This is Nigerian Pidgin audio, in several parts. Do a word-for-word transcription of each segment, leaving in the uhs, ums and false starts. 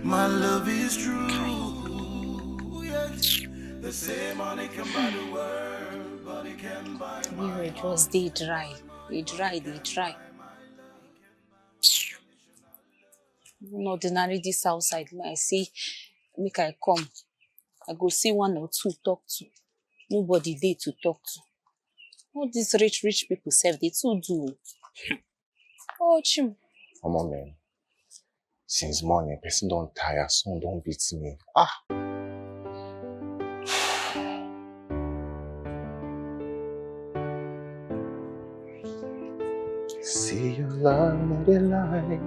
My love is true. Yes. The same money can buy the world, but it can buy my Anyway, just dey dry. Dey dry, dey dry. Even ordinary this outside, me I say, make I come. I go see one or two talk to. Nobody dey to talk to. All these rich, rich people sef, they too do. Oh, chim. Omo, man. Since morning, person don tire, sun don beat me. Ah! Say your love no dey lie.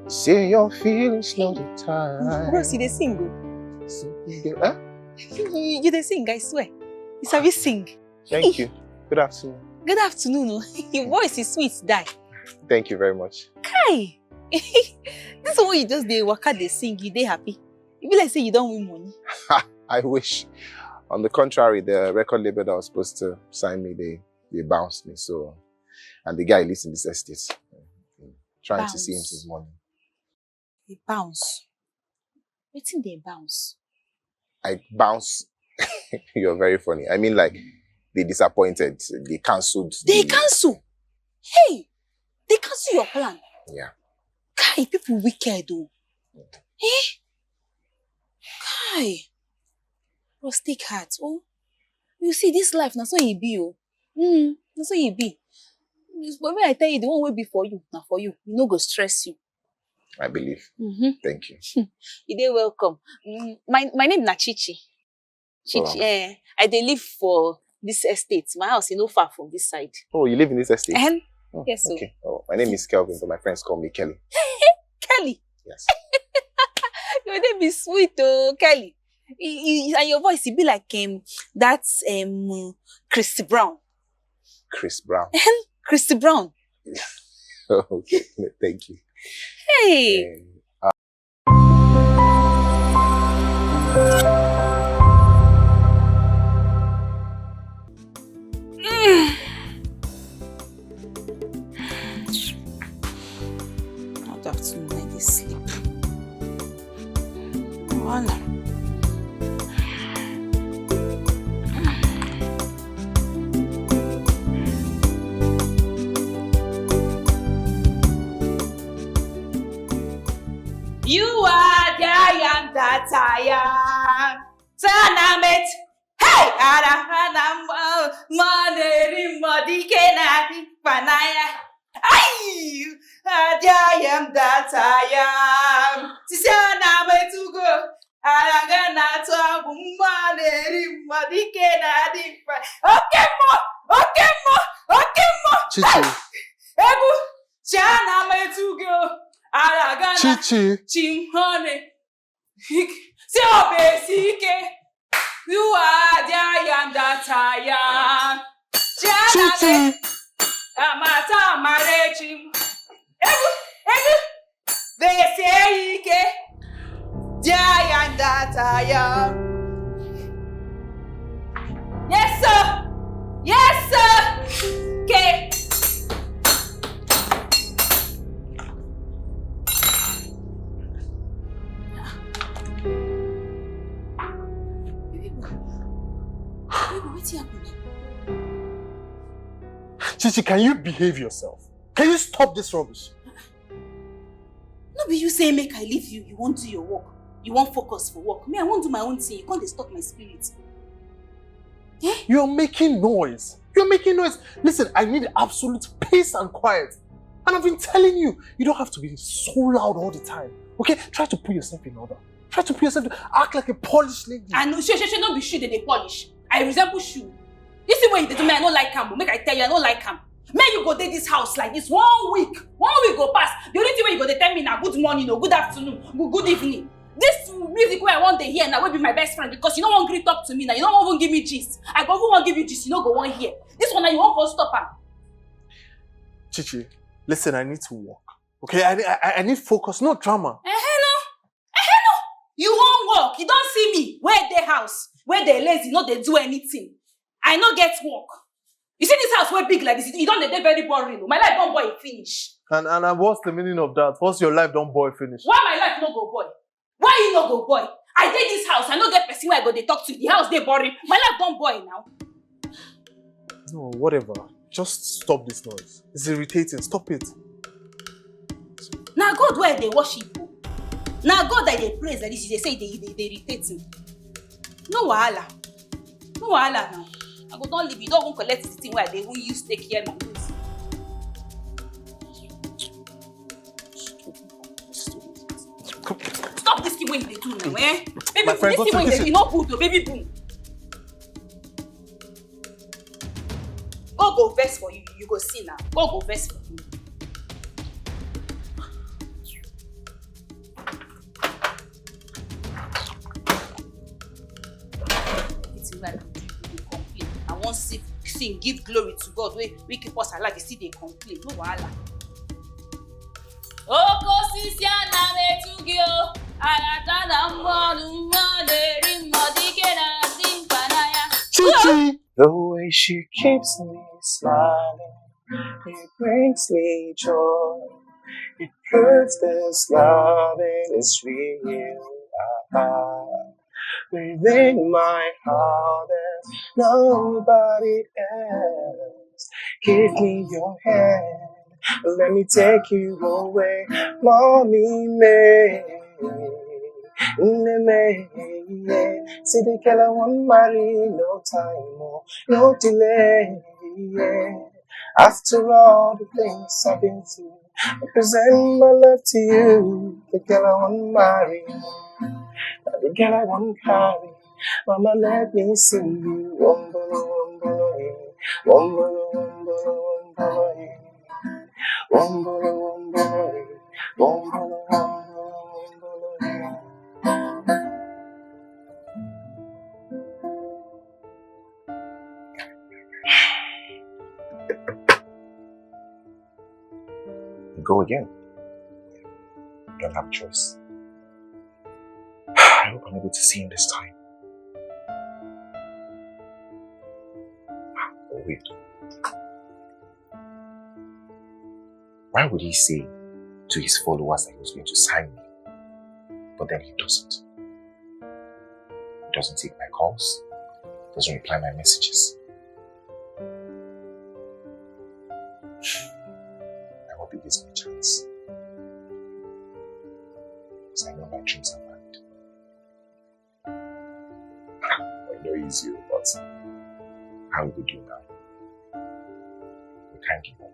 Say your feelings no dey tie. Bros, you dey sing o. Sing, you dey, eh? You, you, you dey sing, I swear. You sabi sing. Thank you. Good afternoon. Good afternoon o. Your voice is sweet, die. Thank you very much. Kai! This one you just dey waka dey sing, you dey happy. You be like say you don win money. I wish. On the contrary, the record label that was supposed to sign me, they, they bounced me. So, and the guy lives in this estate. Trying to see him since morning. They bounce. Wetin dey bounce? I bounce. You're very funny. I mean, like, they disappointed. They cancelled. They the cancel. Hey, they cancel your plan. Yeah. Kai, people wicked o. Eh? Kai. Rustic heart. Oh, you see this life, na so e be o. Mm, na so e be. But when I tell you, the one wey be for you, na for you. You no go stress you. I believe. Mm-hmm. Thank you. You dey welcome. Mm, my my name na Chichi. Chichi, eh, I dey live for this estate. My house is not far from this side. Oh, you live in this estate? Ehem. Oh, yes, sir. Okay. Oh, my name is Kelvin, but my friends call me Kelly. Kelly? Yes. Your name is sweet, oh, Kelly. I- I- and your voice, it be like um, that um, Chris Brown. Chris Brown. Ehem, Chris Brown. Okay, thank you. Hey. Um, Not afternoon, I dey sleep. Wahala. You are the I am that I am. Say na met. Hey, ara ara mma na-eri mma dike na-adị mkpa n'anya. Ayi! Adị I am that I am. Sisi a na-ama etugo. Ara ga na-atụ agwụ mma na-eri mma dike na-adị mkpa. Oke mmụọ! Oke mmụọ! Oke mmụọ! Chichi. Hey! Egwu! Chi a na-ama etugo. Ara ga na Chichi. Chim honey. Si obesi ike. You are the I am that I am. Chichi. Amata amarechi. Egu, egu. They say ike. The I am that I am. Yes, sir. Yes, sir. Okay. Baby, baby, wetin happen? Chichi, can you behave yourself? Can you stop this rubbish? No be you say make I leave you, you wan do your work, you wan focus for work. Me, I wan do my own thing, you come dey stop my spirit. Eh? You're making noise. You're making noise. Listen, I need absolute peace and quiet. And I've been telling you, you don't have to be so loud all the time. Okay? Try to put yourself in order. Try to put yourself, act like a polished lady. I know, she, she, she no be shoe dey dey polish. I resemble shoe. This thing wey you dey do me, I no like am o. Make I tell you, I no like am. Make you go dey this house like this one week. One week go pass. The only thing wey you go dey tell me na good morning o, good afternoon, good, good evening. This music wey I wan dey hear na, wey be my best friend, because you no wan gree talk to me na, you no wan even give me gist. I go even wan give you gist, you no go wan hear. This one na, you wan go stop am. Chichi, listen, I need to work. Okay, I, I, I need focus, no drama. Eh, no. Eh, no. You wan work, you don see me, wey dey house, wey dey lazy, no dey do anything. I no get work. You see this house wey big like this, e don dey dey very boring o. My life don boring finish. And and and what's the meaning of that? What's your life don boil finish? Why my life no go boil? Why you no go boil? I dey this house, I no get person wey I go dey talk to. The house dey boring. My life don boil now. No, whatever. Just stop this noise. It's irritating. Stop it. Na God wey I dey worship o. Na God I dey praise like this, you dey say e dey e dey irritate me. No wahala. No wahala now. I go don leave you. You don even collect the thing wey I dey even use take care my niece. Stop this thing wey you dey do now, eh? Baby, my friend, this thing wey you dey do, e no good o, baby boom. God go vex for you, you go see now. God go vex for you. Wetin wey I go do, you go dey complain. I wan see, sing, give glory to God wey wey keep us alive, you still dey complain. No wahala. Oke osisi ana m etu gị o, alata na mmanụ nwa na-eri mmadụ ike na-adị mkpa n'anya. Chichi. The way she keeps me smiling, it brings me joy. It proves this loving is real. Ah, ah. Within my heart, there's nobody else. Give me your hand, let me take you away. Mommy, me, me, me, yeah. See the girl I want marry, no time, oh, no delay, yeah. After all the things I've been through, I present my love to you, the girl I want marry, the girl I want carry. Mama, let me see you. Wombolo, wombolo, eh. Wombolo, wombolo, wombolo, eh. Wombolo, wombolo, eh. Wombolo, wombolo, wombolo, eh. You go again. You don't have a choice. I hope I'm able to see him this time. Oh, wait. Why would he say to his followers that he was going to sign me, but then he doesn't? He doesn't take my calls, doesn't reply my messages. I hope he gives me a chance. Because I know my dreams are valid. I know it's you, but how we go do now? We can't give up.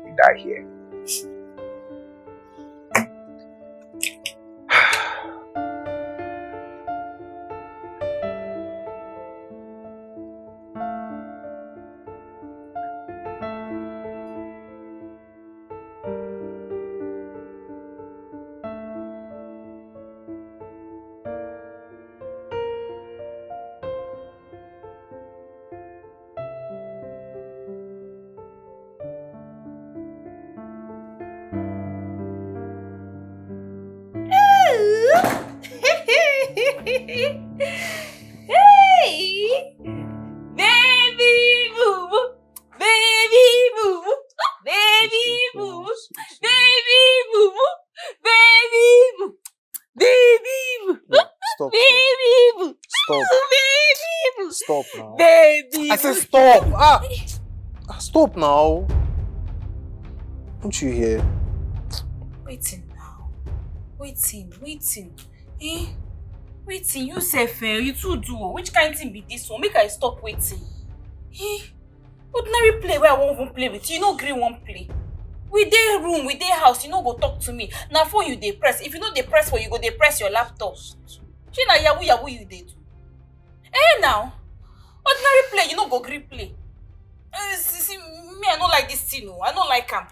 We die here. Hey! Baby boo boo! Baby boo boo! Baby boo boo! Baby boo boo! Baby boo! Baby boo! Yeah, stop, stop. Baby boo! Stop. Baby boo! Stop now. Baby boo! I said stop! Ah! Ah, stop now. Don't you hear? Wetin now? Wetin? Wetin? Eh? Wetin? You sef, eh? You too do o. Which kind thing be this one? Make I stop wetin? Eh? Ordinary play wey I wan even play with you, you no gree wan play. We dey room, we dey house, you no go talk to me. Na phone you dey press. If you no dey press phone, you go dey press your laptop. Shey na yahoo yahoo you dey do? Eh now, ordinary play you no go gree play. Eh, see, see, me I no like this thing o, I no like am.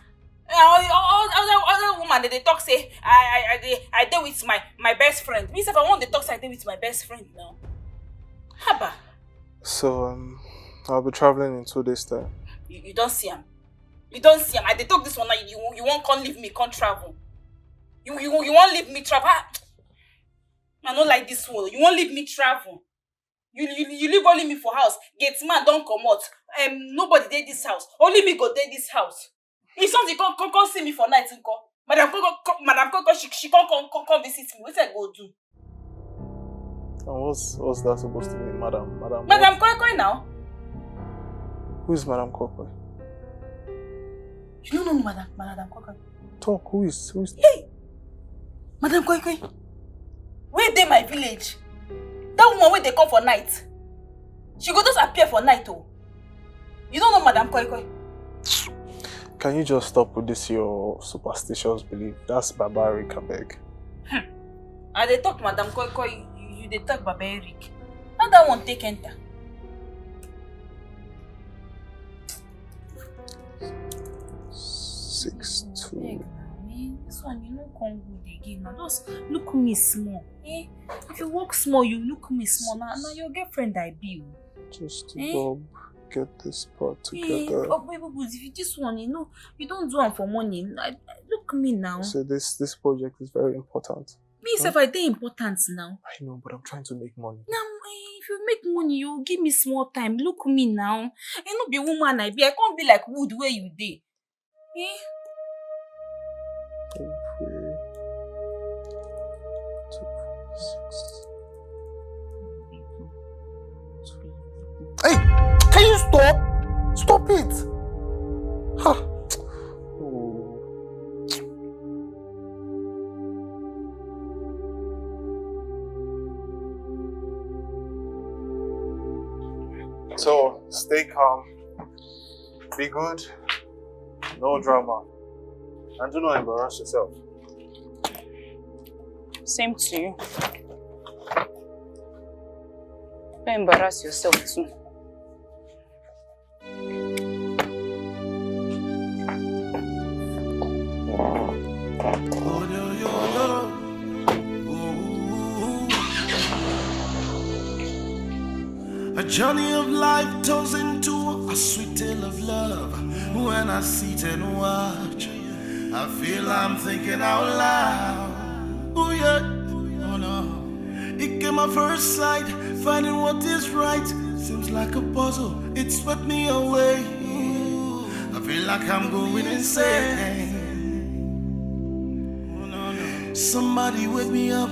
Eh, all, all, all, other, other woman dey dey talk say I I I dey I dey with my my best friend. Me sef I wan dey talk say I dey with my best friend now. Haba. So um, I'll be traveling in two days' time. You, you don see am. You don see am. I dey talk this one now. You you wan come leave me, come travel. You you you wan leave me travel. Ah, I no like this one. You wan leave me travel. You you you leave only me for house. Gate man don comot. Um, nobody dey this house. Only me go dey this house. If something come come come see me for night nko? Madam Koi Koi, Madam Koi Koi, she she come come come come visit me. Wetin I go do? And what's what's that supposed to mean, madam? Madam. Madam Koi Koi now. Who is Madam Koi Koi? You no know Madam Madam Koi Koi. Talk. Who is who is? Madam Koi Koi, wey dey my village? That woman wey dey come for night, she go just appear for night o. You no know Madam Koi Koi? Can you just stop with this your superstitious belief? That's barbaric, abeg. I dey talk Madam Koi Koi, you you dey talk Baba Eric. How that one take enter? Six two. Abeg na, eh, this one you no come good again na. Just look me small. Eh? If you walk small, you look me small. Na na your girlfriend I be o. Just Eh? Bob, get this part Eh, together. oh, baby, but if you this one, you know, you don't do am for money. I, I- look me now. So this this project is very important. Me sef, I dey important now. I know, but I'm trying to make money. Now, eh, if you make money, you give me small time. Look me now. I no be woman I be. I can't be like wood where you dey. Eh? Three, two, six. Hey, can you stop? Stop it! Ha! Oh. So stay calm, be good, no drama, and do not embarrass yourself. Same to you. Don't embarrass yourself too. A journey of life turns into a sweet tale of love. When I sit and watch, I feel I'm thinking out loud. Oh yeah, oh no. It came at first sight, finding what is right seems like a puzzle. It swept me away. I feel like I'm going insane. Somebody wake me up,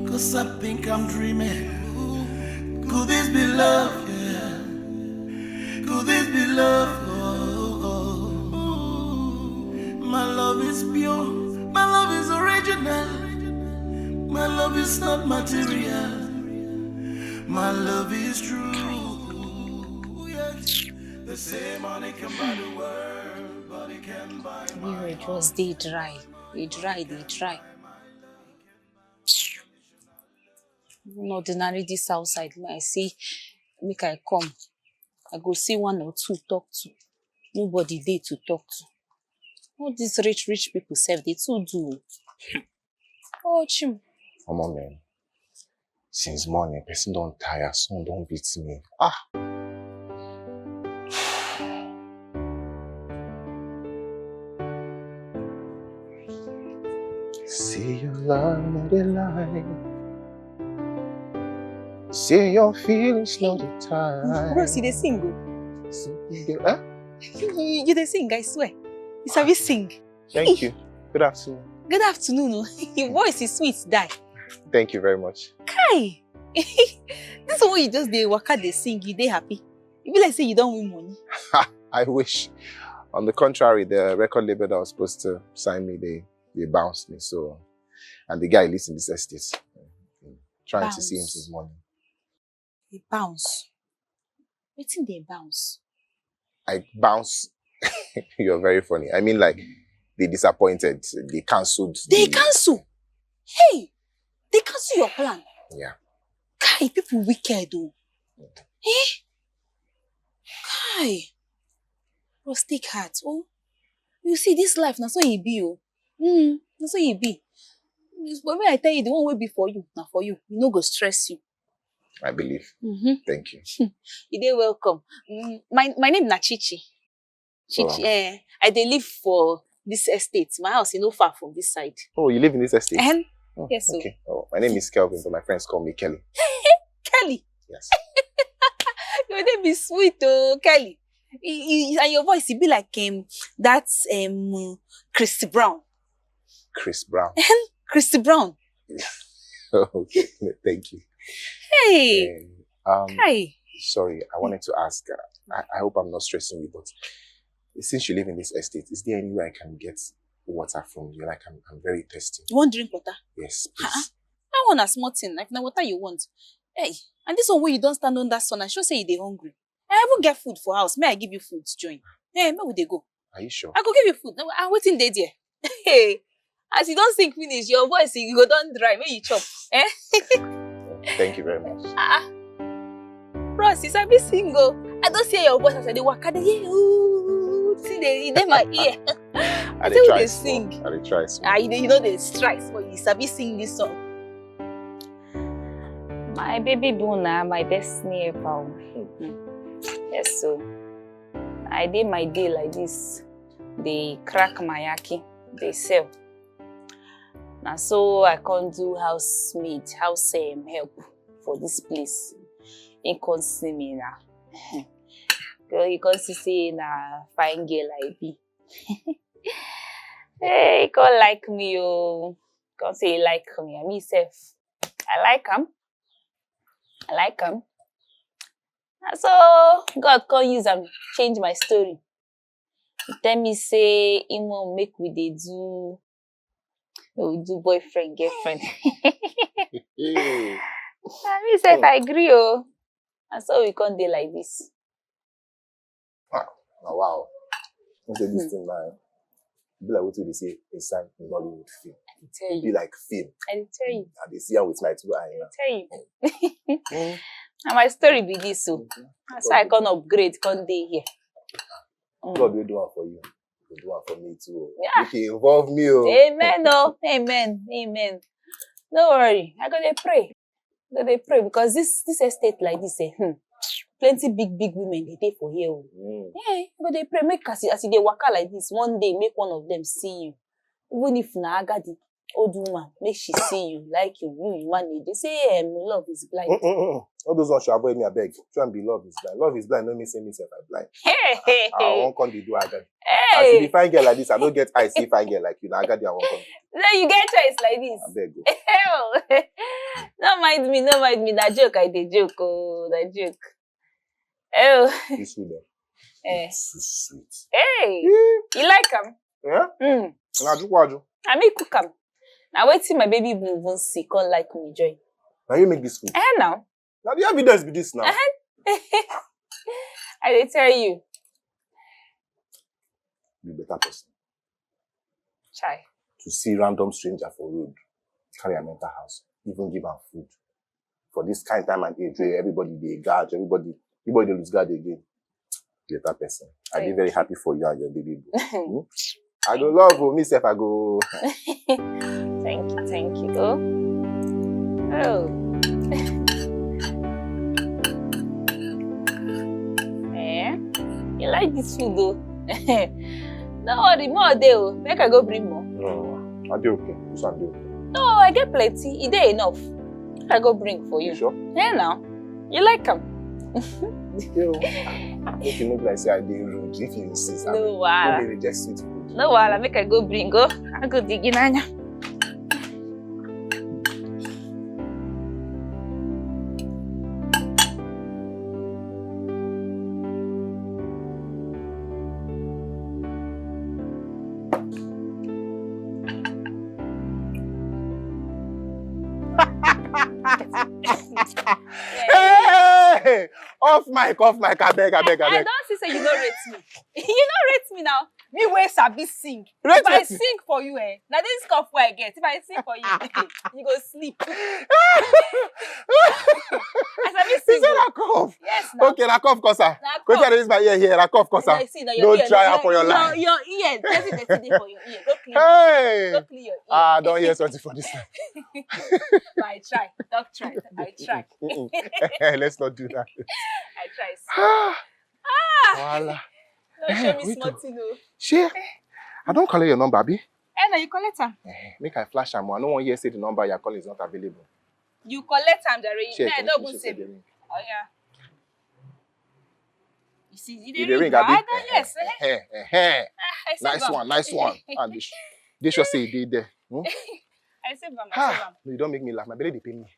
cause I think I'm dreaming. Could this be love? Yeah. Could this be love? Oh, oh, oh. My love is pure. My love is original. My love is not material. My love is true. Yes. They say money can buy the world, but it can buy my Anyway, just dey dry. Dey dry, dey dry. Even ordinary this outside, me I say make I come. I go see one or two talk to. Nobody dey to talk to. All these rich rich people sef dey too do o. Oh chim. Omo man, since morning person don tire, sun don beat me. Ah! See your love no dey lie. See your feelings no dey tie. Bros, you dey sing o. See you dey, eh? You, you dey sing, I swear. You sabi sing. Thank you. Good afternoon. Good afternoon o. Your voice is sweet die. Thank you very much. Kai! This one wey you just dey waka dey sing, you dey happy? E be like say you don win money. I wish. On the contrary, the record label that was supposed to sign me, they they bounced me. So, and the guy lives in this estate. Trying to see him Bounce. Since morning. Dey bounce. Wetin dey bounce? I bounce. You're very funny. I mean, like, they disappointed. They cancelled. Dey the- cancel. Hey, dey cancel your plan. Yeah. Kai, people wicked o. Eh? Kai. Rustic heart. Oh, you see this life na so e be o. Mm, na so e be. But when I tell you the one wey be for you, na for you. You no go stress you. I believe. Mm-hmm. Thank you. You dey welcome. Mm, my my name na Chichi. Chichi. Wow. Eh, I dey live for this estate. My house is no far from this side. Oh, you live in this estate? And Oh, yes, so okay. Oh, my name is Kelvin, but my friends call me Kelly. Kelly. Yes. Your name is sweet, oh, Kelly. E- e- and your voice, e be like um, that um, Christy Brown. Chris Brown. Christy Brown. Okay, thank you. Hey, Um, um, hi. Sorry, I wanted to ask. Uh, I, I hope I'm not stressing you, but since you live in this estate, is there anywhere I can get water from you? Like, I'm, I'm very thirsty. You want drink water? Yes, please. I want a small thing. Like, now, water you want? Hey, and this one where you don't stand on that sun, I sure say you dey hungry. I even get food for house. May I give you food to join? Hey, where would they go? Are you sure? I go give you food. Now, I waiting there there. Hey, as you don't sing finish, your voice you go don dry. May you chop. Eh? Thank you very much. Ah, Ross, you sabi sing o. I don't hear your voice as I dey waka dey hear you. See, they in my ear. I Say dey we try dey small. Sing. I dey try small. Ah, you dey, you know they strike, but you sabi sing this song. My baby boo na my destiny helper. O. Yes, so I dey my day like this. They crack my ackee, they sell. Na so I come do housemaid, house um, help for this place. He come see me now. Girl, he come see say na fine girl I be. Hey, he come like me, oh. Come say he like me. I mean, self, I like him. I like him. And so God come use am change my story. He tell me say he wan make we dey do, we do boyfriend girlfriend. Hey. Na me sef I gree o. And so we come dey like this. Wow. Now, wow. I say this thing now. Be like what they say inside Nollywood film. I dey tell It be you. Like film. I dey tell you. I dey see am with my two eyes. I dey tell you. Na my story be this o. Na so I come upgrade, come dey here. Mm. God will do one for you. Will do one for me too. Oh. Yeah. You can involve me. Oh. Amen o. Amen. Amen. No worry. I go dey pray. I go dey pray because this this estate like this, eh, hmm, plenty big big women dey dey for here. Oh. Mm. Yeah, I go dey pray make as you, as you dey waka like this, one day make one of them see you. Even if na agadi old woman, make she see you, like you, you, you manage. They say um, love is blind. Mm-mm-mm. All those ones should avoid me, I beg. Try and be love is blind. Love is blind, no mean say me self I blind. Hey, hey, I hey. Won't come dey do agadi. As you be Hey. Fine girl like this, I don't get eyes, see fine girl like you. Now agadi, I won't come. No, you get choice like this. I beg go. Hell. Don't mind me, don't mind me. That joke, I dey joke. Oh, that joke. Oh, This food, eh. It's too sweet. Hey, Eh, you like him? Yeah? Mm. Na jukwaju. I make cook am. Now wait till my baby boo even see, come like me join. Now you make this food. Eh, now. Now the evidence be this now. I dey tell you. Be better person. Chai. To see random stranger for road, carry am enter house, even give am food. For this kind time and age where everybody dey guard, everybody, everybody dey lose guard again. Better person. I be Thank very you. Happy for you and your baby boo. Hmm? I go love you, me self I go. Thank you, thank you. Oh. Oh. Eh? You like this food though? No worry, more dey o. Make I go bring more. No, no, no. I dey okay. This one dey okay. No, I get plenty. E dey enough. Make I go bring for You you. Sure? Yeah, now. You like am? Okay. Oh. Make you look like say I dey rude if you insist. I No beg. wahala. No dey reject sweet food. No wahala, make I go bring go. I go dig in anya. Hey! Off mic, off mic, I beg, I beg, I I beg. Don't see say you no rate me. You no rate me now. Me wey sabi sing. Rate If I it. Sing for you, eh? Now this cup where I get. If I sing for you, you go sleep. I sabi You sing. Say Oh. na cough. Yes, now. Okay, na cough cause am. Na Wetin I cup. Dey use my ear here? Na cough cause am. I see that No your ear, try your, am for your your, life. Your ear, dirty, dirty dey for your ear. Go clean. Hey! Go clean your ear. Ah, I don't hear something for this time. I try. Don't try. I try. Mm-mm. Let's not do that. I try. Ah, Ah, Wahala. no Eh, show me wait small o. thing o. Shey, I don collect your number, abi? Eh, na you collect am. Eh, make I flash am o. I no wan hear say the number you are calling is not available. You collect am, Jare. Shey, Me, I can no you even see save the you. ring? Oh yeah. You see, you You dey dey ring, ring, abi? ah, yes. Eh, Eh, eh, eh. ah, I save Nice am. One, nice one. And dey sh- dey sure say e dey there. Hmm? I save am. I save Ha! am. No, you don make me laugh. My belly dey pain me.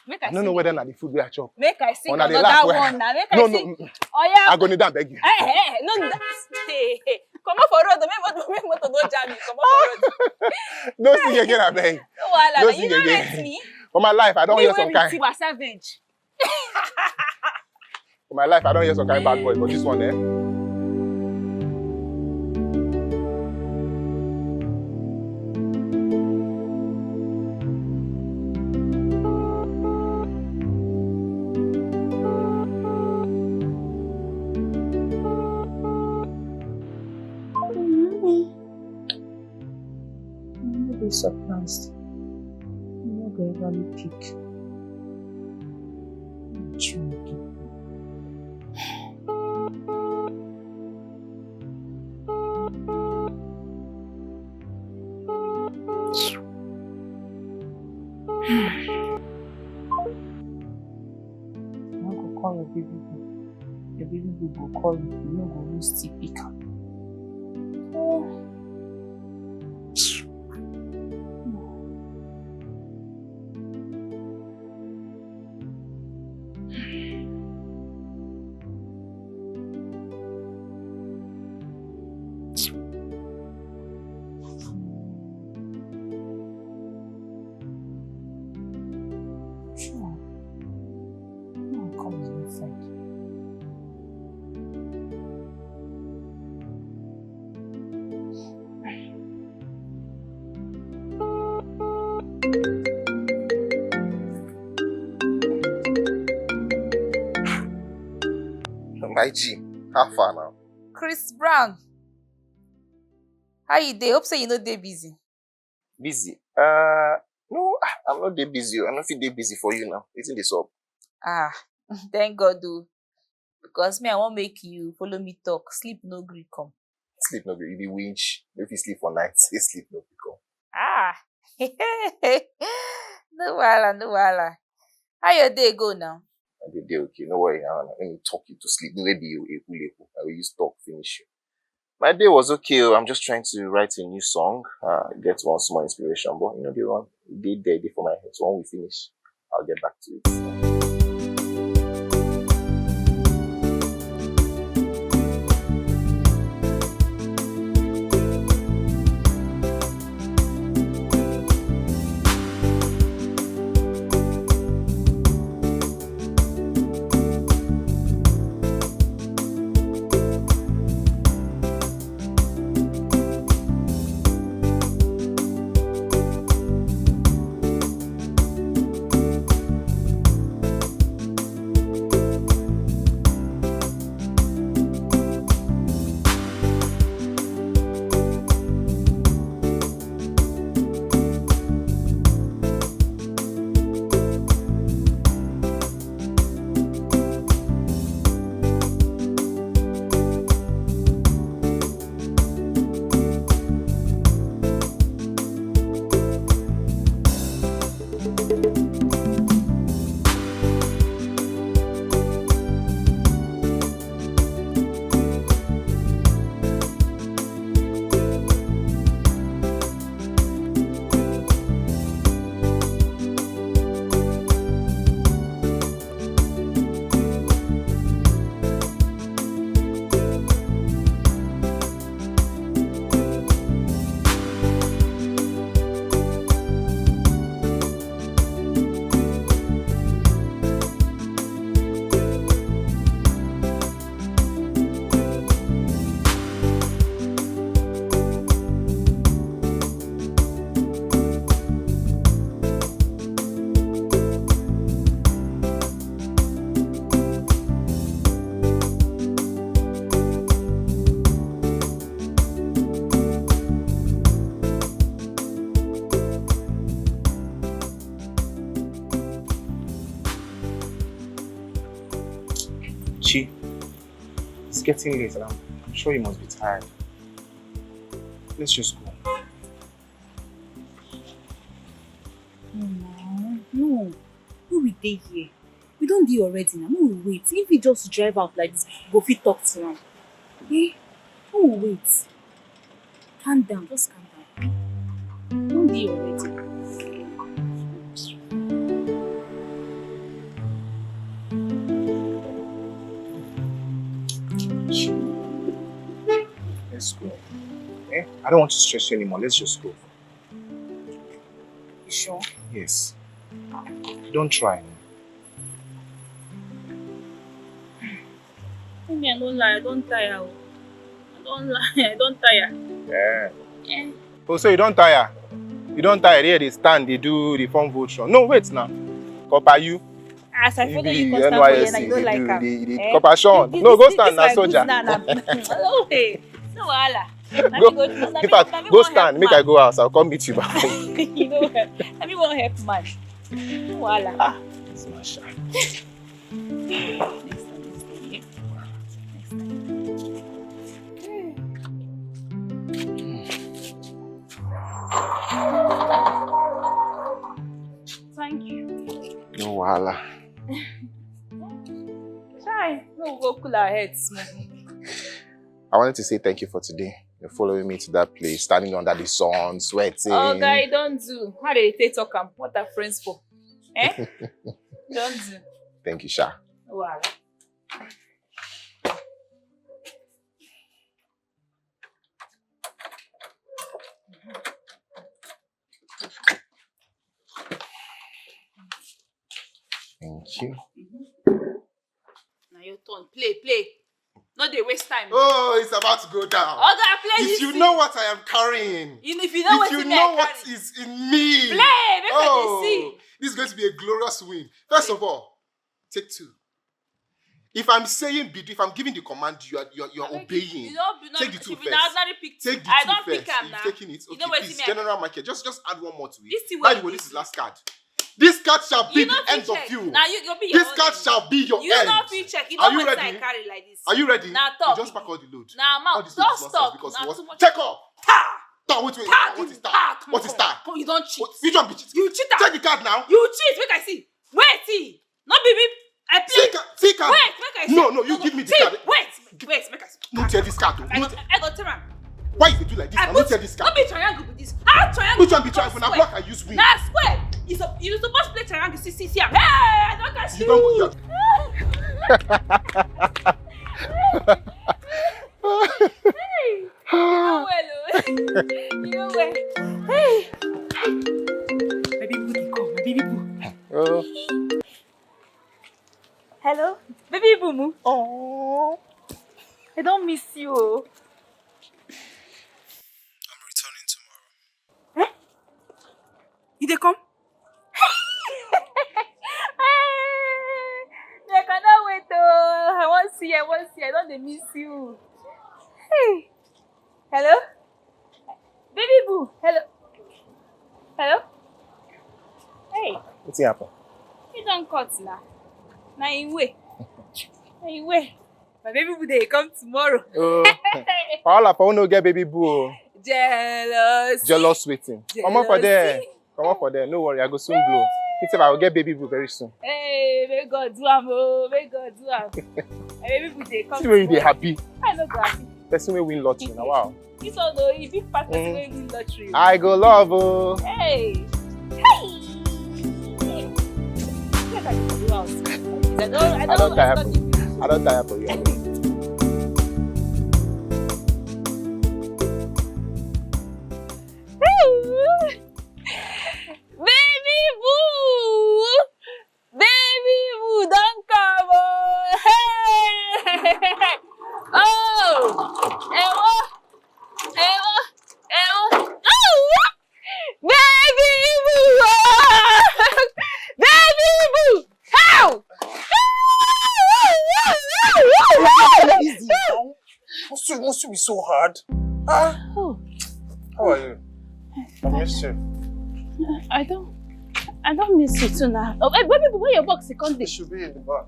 Make I I don't sing. know whether na the food wey I chop. Make I sing Una dey another laugh well. One now. Make No, I sing. No, Oh yeah. I go kneel down beg you. Eh, eh, no, no, hey, hey. Comot for road, make motor, make motor no jam you. Comot for road. No sing again, abeg. No wahala. No Na sing you no again. Rate me. For my life, I don Me hear wey some be kind. Tiwa Savage. For my life, I don hear some kind bad boy, but this one, eh? I'm not be surprised. I'm not going to ever pick. I no go call your baby boo. Your baby boo go call you. You no go even still pick am. Sure. No, come on, inside. My G, how far now? Chris Brown. How you dey? Hope say you no dey busy. Busy? Uh, no, ah, I'm not dey busy. I no fit dey busy for you now. Wetin dey sup? Ah, thank God o. Because me, I wan make you follow me talk. Sleep no gree come. Sleep no be, you be winch. You fit sleep for night. Say sleep no be come. Ah, no wahala, no wahala. How your day go now? I dey dey okay. No worry. Uh, let me talk you to sleep. No, maybe you eku leku. I will use talk finish you. My day was okay. Oh. I'm just trying to write a new song. Uh, get one small inspiration, but you know the one dey there, dey for my head. So when we finish, I'll get back to it. Chi, it's getting late and I'm, I'm sure you must be tired. Let's just go. No, no. Who we dey here? Don't dey already now. No wait. If he just drive out like this, go fit talk to him. Eh? No wait. Calm down. Just calm down. Don't dey already. Let's go. Eh? I don't want to stress you anymore. Let's just go. You sure? Yes. Don't try. Me, I don't lie, I don't tire. Oh. I don't lie, I don't tire. Yeah. Eh. Oh, so you don't tire? You don't tire? Here they stand, they do the form vote. No, wait now. Copper you. As I follow you constantly, and I don't like am. Eh? Copper Sean. No, go stand now, soldier. No wahala. Go, in fact, go stand. Make I go house. I'll come meet you back. You know, I mean, won't help man. No wahala. Ah, this man shy. Next time, next time, yeah. Next time. Thank you. No wahala. Shy, no go cool our heads. I wanted to say thank you for today. You're following me to that place, standing under the sun, sweating. Oh, guy, don't do. How they take talk am? What are friends for? Eh? Don't do. Thank you, Sha. Wow. Thank you. Now your turn. Play, play. No dey waste time. Oh, it's about to go down. Oga, play this thing. If you know what I am carrying, if you know what is in me, play, make I see. This is going to be a glorious win. First of all, take two. If I'm saying, if I'm giving the command, you are, you are, you are obeying. Take the two first. Take the two first. You've taken it. Okay, please, general market. Just, just add one more to it. By the way, this is last card. This card shall be the end of you. This card shall be your end. Are you ready? You just pack all the load. All this load is nonsense because what? Take off. Wait, wait, what is that? What is that? You don't cheat. You don't be cheating. You cheat. Take the card now. You cheat. Make I see. Wait, see. No be me. I play. See card. Wait, make I see. No, no, you give me the card. Wait, wait, make I see. No tear this card. I go tear am. Why you do like this? No tear this card. No be triangle with this. How triangle? Which one be triangle? Now black I use win. Now square. You supposed to play triangle. See, see, see. Hey, I don't catch you. You don't. Hey, you know well. You know well. Hey. My baby boo, come. My baby boo. Oh. Hello, baby boo. Oh, I don't miss you. Oh. I'm returning tomorrow. Eh? You dey come? I cannot wait. Oh, I want to see. I want to see. I don't dey miss you. Hey. Hello? Baby boo. Hello? Hello? Hey. Wetin happen? You don't cut now. Na in way. Na in way. My baby boo dey come tomorrow. Oh. Paola, for no get baby boo. Jealous. Jealous waiting. Come on for there. Comot for there, no worry, I go soon blow. Me sef, I will get baby boo very soon. Hey, may God do am oh, may God do am. My baby boo dey come. See where you dey happy. I no go happy. Person wey win lottery na wow. This one though, e big pass person wey win lottery. I go love oh. Hey, hey. Make I go do house. I don, I don tire for you. I don tire for you. Baby boo! Baby boo don come oh! Hey! Oh! Ewo! Ewo! Ewo! Oh! Baby boo! Oh! Baby boo! How? Easy now. Must you, must you be so hard? Ah. Oh. How are you? I miss you. I don't, I don't miss you too now. Oh, hey, baby, where your box? It can't be. It should be in the back.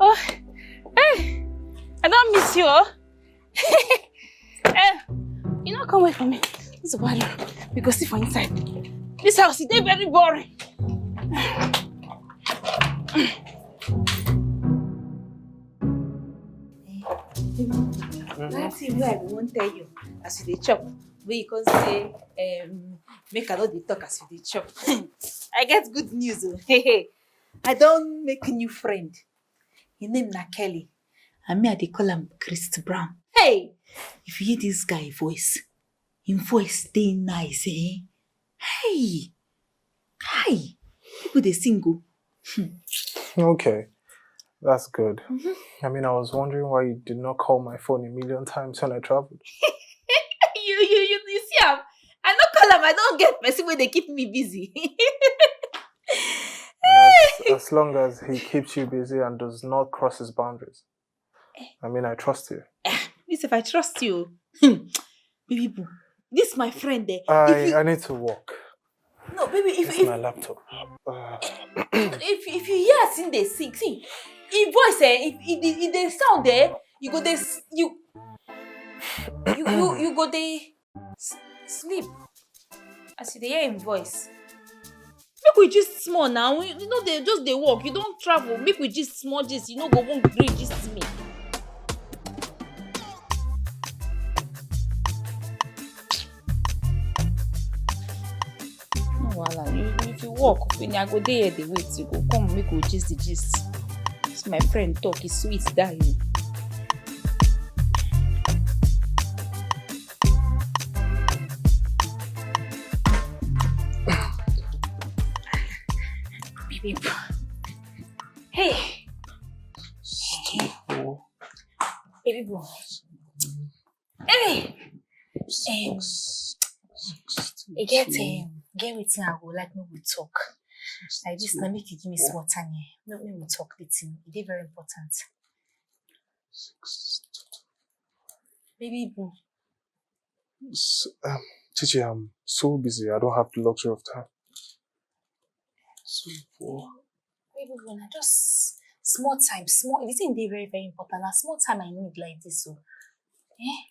Oh, hey, I don't miss you. Oh. Eh, you know, come wait for me. This is why we go see for inside. This house is very boring. That thing wey I bin wan tell you as you dey chop, wey you come say, um, make I no dey talk as you dey chop. I get good news o. I don make new friend. Him name na Kelly. And me, I dey call am Chris Brown. Hey! If you hear this guy voice, him voice dey nice, eh? Hey! Hi! People dey sing o. Okay, that's good. I mean, I was wondering why you did not call my phone a million times when I traveled. You, you, you, you see am? I no call am, I don get person wey dey keep me busy. And as, as long as he keeps you busy and does not cross his boundaries. I mean, I trust you. Me sef, I trust you. Hmm. Baby boo, this my friend there. If I, you, I need to work. no, baby, if, It's if, my laptop. Uh, if, if you hear as him dey sing, see, him voice, eh, if, if, the, if the sound there, you go dey, s- you, you, you, you go dey s- sleep as you dey hear him voice. Make we gist small now. We, you know, they just dey work. You don travel. Make we gist small gist. You no go even gree gist me. No wahala. You, if you work, when I go dey here dey wait, you go come make we gist the gist. This my friend talk, e sweet die you. Baby boo. Hey. Baby boo. Hey. Um, e get um, get wetin I go like make we talk. Like this, na make you give me small time here. Make, make we talk the thing. E dey very important. Baby boo. S- um, Chichi, I'm so busy. I don't have the luxury of time. So poor. Baby boo, na just small time, small. The thing dey very, very important. Na small time I need like this, so. Eh?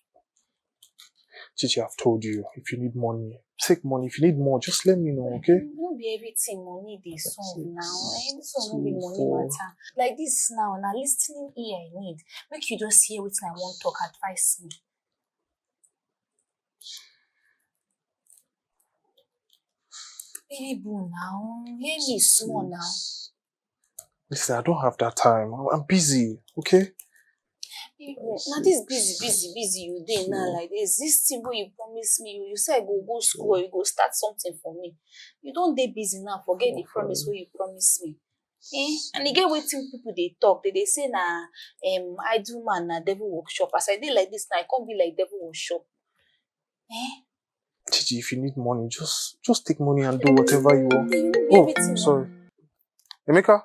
Chichi, I've told you, if you need money, take money. If you need more, just let me know, okay? No be everything money dey solve now. Eh, this one no be money matter. Like this now, na listening ear I need. Make you just hear wetin I wan talk, advise me. Baby boo now, hear me small now. Listen, I don't have that time. I'm- I'm busy, okay? Baby boo, na this busy, busy, busy you dey now like this. This thing wey you promise me, you, you say I go go school or you go start something for me. You don dey busy now, forget the promise wey you promise me. Eh? And e get wetin people dey talk, they dey say na um idle man na devil workshop. As I dey like this now, I come be like devil workshop. Eh? Chichi, if you need money, just just take money and do whatever you want. You no be Oh, everything. Sorry. Emeka?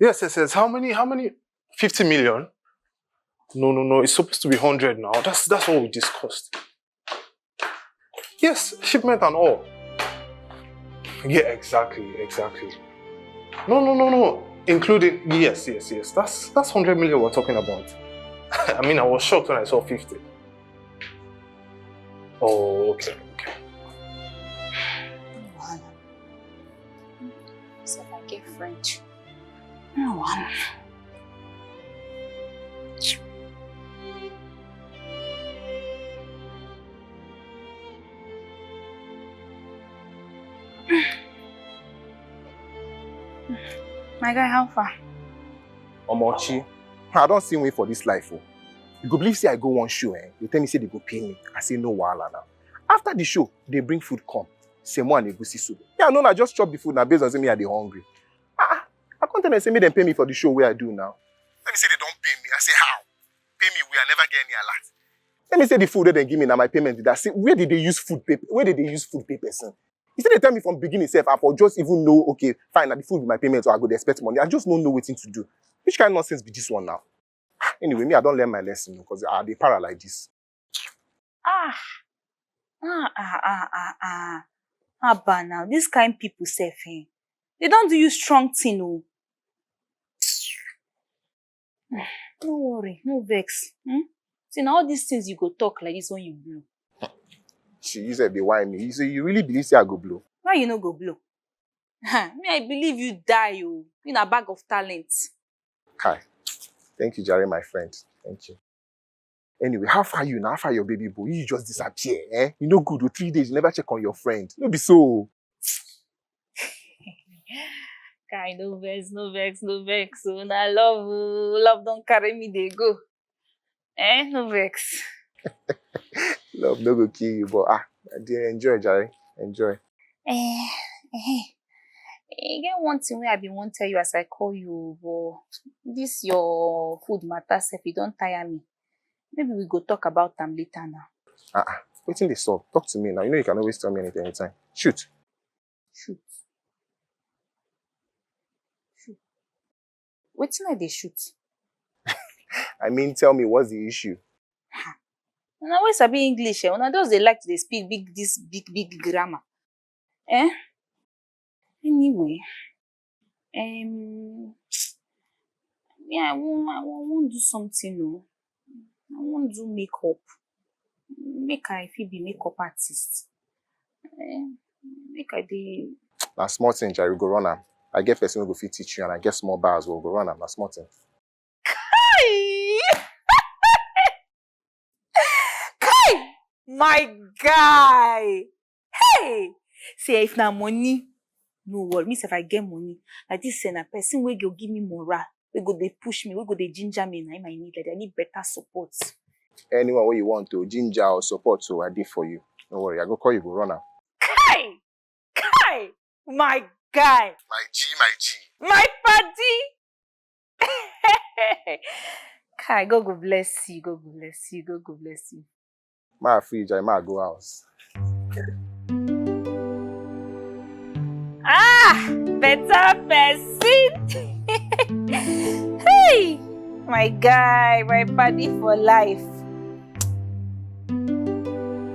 Yes, yes, yes. How many, how many? fifty million? No, no, no. It's supposed to be hundred now. That's that's what we discussed. Yes, shipment and all. Yeah, exactly, exactly. No, no, no, no. Including, yes, yes, yes. That's that's hundred million we're talking about. I mean, I was shocked when I saw fifty. Oh, okay, okay. So if I get French. No one. My guy, how far? Omochi, I don't see way for this life. Oh. You go believe say I go one show, eh? They tell me say they go pay me. I say no wahala now. After the show, they bring food come. Say more and egusi soup. Yeah, no, I just chop the food now based on say me I dey hungry. Ah, ah. I can't tell them say me them pay me for the show where I do now. Let me say they don't pay me. I say how? Pay me, we I never get any alert. Let me say the food that they give me now my payment. That say where did they use food pay? Where did they use food pay person? He said they tell me from beginning self. I for just even know okay, fine, now the food with my payment, so I go dey expect money. I just don't know what to do. Which kind of nonsense be this one now? Anyway, me I don't learn my lesson because I dey para like this. Ah, ah, ah, ah, ah, ah. Abba now, this kind people sef, eh? They don't do you strong thing, oh. No worry, no vex. Hmm? See, now all these things you go talk like this when you blow. She you said they why me. You say you really believe say I go blow. Why you no go blow? Me, I believe you die o. You na bag of talent. Kai, thank you, Jare, my friend. Thank you. Anyway, how far you now? How far your baby boy? You just disappear, eh? You no good o, three days, you never check on your friend. No be so o. Kai, no vex, no vex, no vex. So na love, oh, love don carry me dey go. Eh, no vex. Love no go kill you, but ah, I dey enjoy, Jare. Enjoy. Eh, eh. E get one thing wey I bin wan tell you as I call you, but this your food matter sef, e don tire me. Maybe we go talk about am later now. Ah, ah. Wetin dey sup? Talk to me now. You know you can always tell me anything anytime. Shoot. Shoot. Shoot. Wetin I dey shoot? I mean, tell me, what's the issue? Una wey sabi English, eh? Una just dey like to dey speak big, this big, big grammar. Eh? Anyway, um, yeah, I wan, I wan, wan do something o. I wan do makeup. Make I fit be makeup artist. Eh, make I dey. Na small thing, Jare, go run am. I get person wey go fit teach you, and I get small bars wey go run am. Na small thing. Kai! Kai! My guy! Hey! See, if na money, no worry. Me sef, I get money. Like this, say na person wey go give me morale, wey go dey push me, wey go dey ginger me. Na him I need. Like, I need better support. Anyone wey you want to ginger or support, so I dey for you. No worry, I go call you, go run am. Kai! Kai! My guy! My G, my G. My paddy! Kai, God go bless you, God go bless you, God go bless you. Ma free, Jare, ma go house. Ah, better person. Hey, my guy, my paddy for life.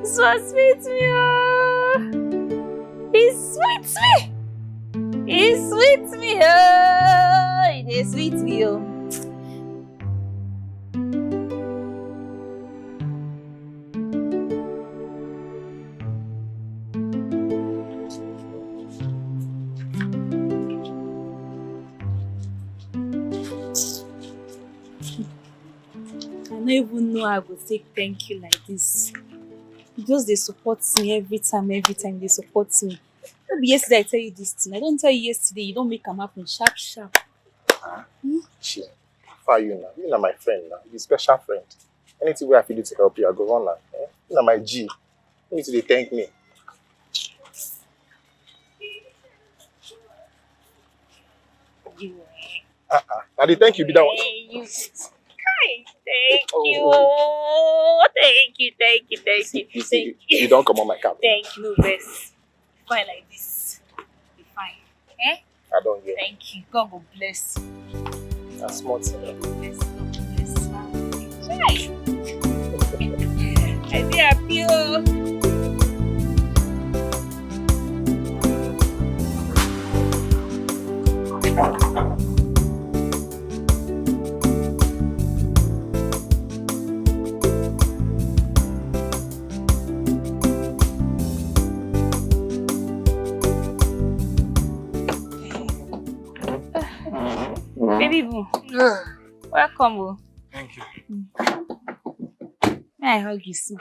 So sweet me, oh. He sweet me. He sweet me, oh. He dey sweet me, oh. I no even know how I go take thank you like this. You just dey support me every time, every time you dey support me. No be yesterday I tell you this thing. I don tell you yesterday, you don make am happen sharp sharp. Shey, how far you now? You na my friend now. You be special friend. Anything wey I fit do to help you, I go run am. Eh? You na my G. You need to dey thank me. You, eh, Uh-uh. I dey thank you be that one. eh, you. Kai, thank Oh, you. oh. Oh, thank you, thank you, thank You you, see, thank you you. don comot my cap. Thank you, no vex. Fine like this. Be fine. Eh? I don hear. Thank you. God go bless you. Na small thing. God go bless you. God go bless you. Chai. I dey happy, oh. Baby boo, welcome, oh. Thank you. May I hug you so?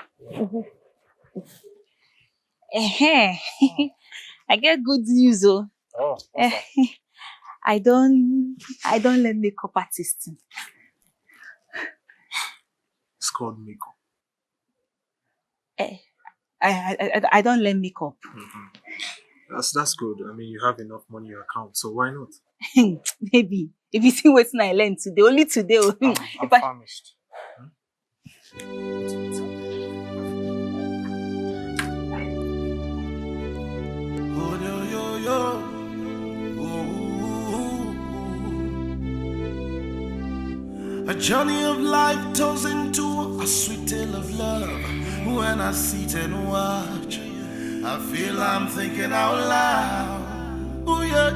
Ehen. I get good news, oh. Oh, Eh, I don't, I don't learn makeup artist. It's called makeup. Eh, I, I, I, I don't learn makeup. Mhm. That's that's good. I mean, you have enough money in your account, so why not? Maybe. If you see wetin I learn today, only today, oh. I'm, I'm If I, famished. A journey of life turns into a sweet tale of love. When I sit and watch, I feel I'm thinking out loud. Oh yeah,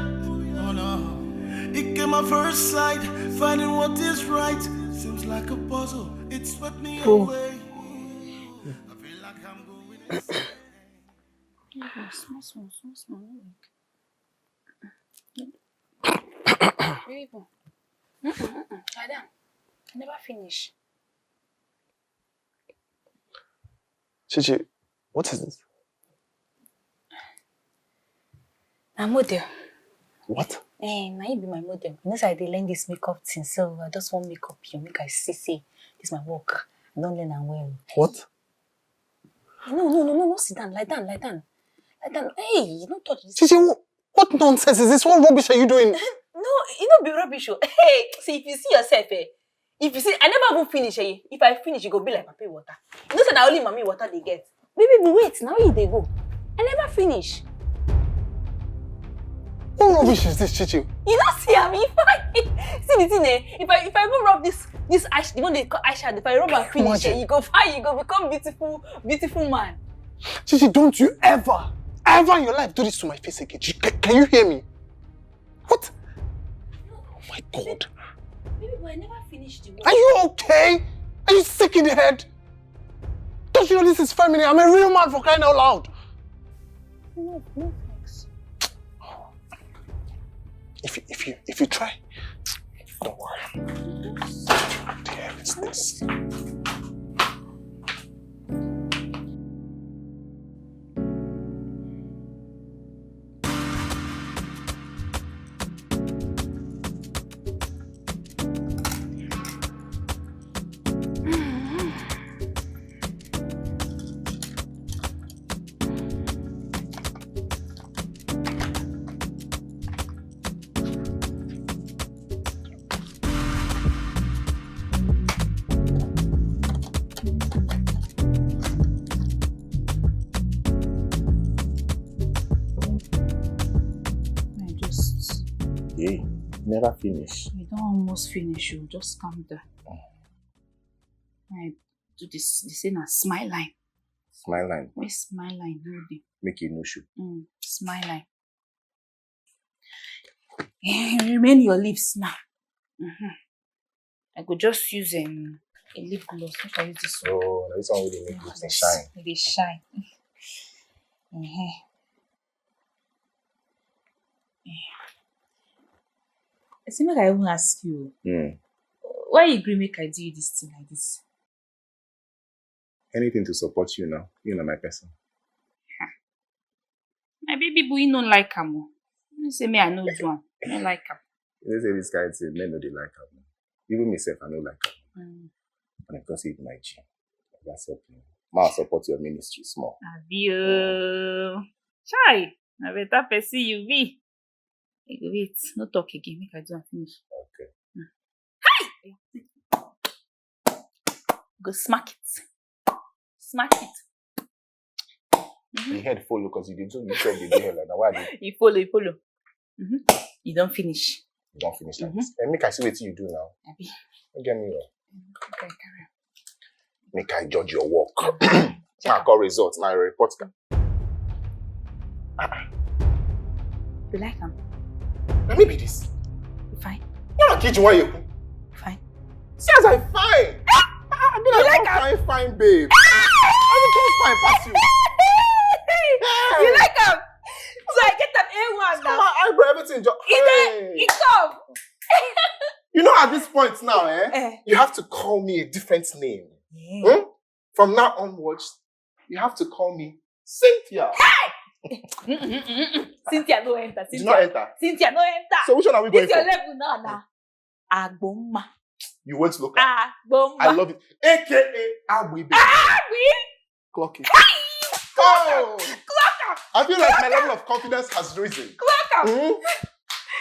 oh no. It came at first sight, finding what is right seems like a puzzle. It swept me Oh. Away. I feel like I'm going insane. Small, small, small, small. People. Mm-mm, mm-mm. Lie down. I never finish. Chichi, what is this? My model. What? Eh, na you be my model. You know say I dey learn this makeup thing, so I just want makeup you make I see say this my work. I don learn am well. What? No, no, no, no, no, sit down, lie down, lie down. Lie down. Hey, you don't touch this. Chichi, wh- what nonsense is this? What rubbish are you doing? No, e no be rubbish o. Hey, see, if you see yourself, eh, if you see, I never even finish, eh, if I finish, e go be like papi water. You know say na only mommy water dey get. Baby, but wait, na where you dey go? I never finish. What rubbish is this, Chichi? You don't see am. If I see the thing, eh, if I if I even rub this this eye, the one they call eyeshadow, if I rub and finish, eh, you go fine, you go become beautiful, beautiful man. Chichi, don't you ever, ever in your life do this to my face again. Chi- Can, can you hear me? What? Oh my God. Baby boy, I never finished the work. Are you okay? Are you sick in the head? Don't you know this is feminine? I'm a real man, for crying out loud. No, no, thanks. If you, if you, if you try, don't worry. What the hell is this? I just Hey, never finish. You don't almost finish, you just calm down. I do this, they say na smile line. Smile line. Where smile line no dey? Make e no show. Mm, smile line. Eh, remain your lips now. Mm-hmm. I go just use um, a lip gloss. Make I use this one. Oh, na this one wey dey make lips dey shine. E dey shine. Uh-huh. I say make I even ask you. Hmm. Why you gree make I do you this thing like this? Anything to support you now. You know my person. My baby boy, you no like am o. You say me, I no do am. I no like am. You know say this kind thing, men no dey like am. Even myself, I no like am. Mm. And because it's my G, I accept you. Ma support your ministry small. Abi o. Chai, na better person you be. You go wait, no talk again, make I do am finish. Okay. Mm. Hi! Go smack it. Smack it. Mm-hmm. The head follow because you dey do you sure dey do like that. Why dey You follow, you follow. Mm-hmm. You don't finish. You don't finish like Mm-hmm. this. And make I see what you do now. Abi. Don't get me wrong. Okay, carry on. Make I judge your work. Check I am. Call results, my report card. You like am? Let me be this. You fine? No, no, kitchen, why you? Fine. See as I fine. I, I be You like like one am? Fine, fine babe. I be too fine pass you. You Hey. Like am? So I get an A one See now. My eyebrow, everything just. It dey, Hey. It come. You know, at this point now, eh, Eh. You have to call me a different name. Yeah. Hmm? From now onwards, you have to call me Cynthia. Mm-mm-mm-mm. Cynthia no enter. Did Cynthia. Not enter. Cynthia no enter. So which one are we going This your for? Level now, now. Agboma. You went local. Agboma. I love it. A K A Agui baby. Agui. Clock it. Oh! Clock am. I feel like my level of confidence has risen. Clock am. Hmm?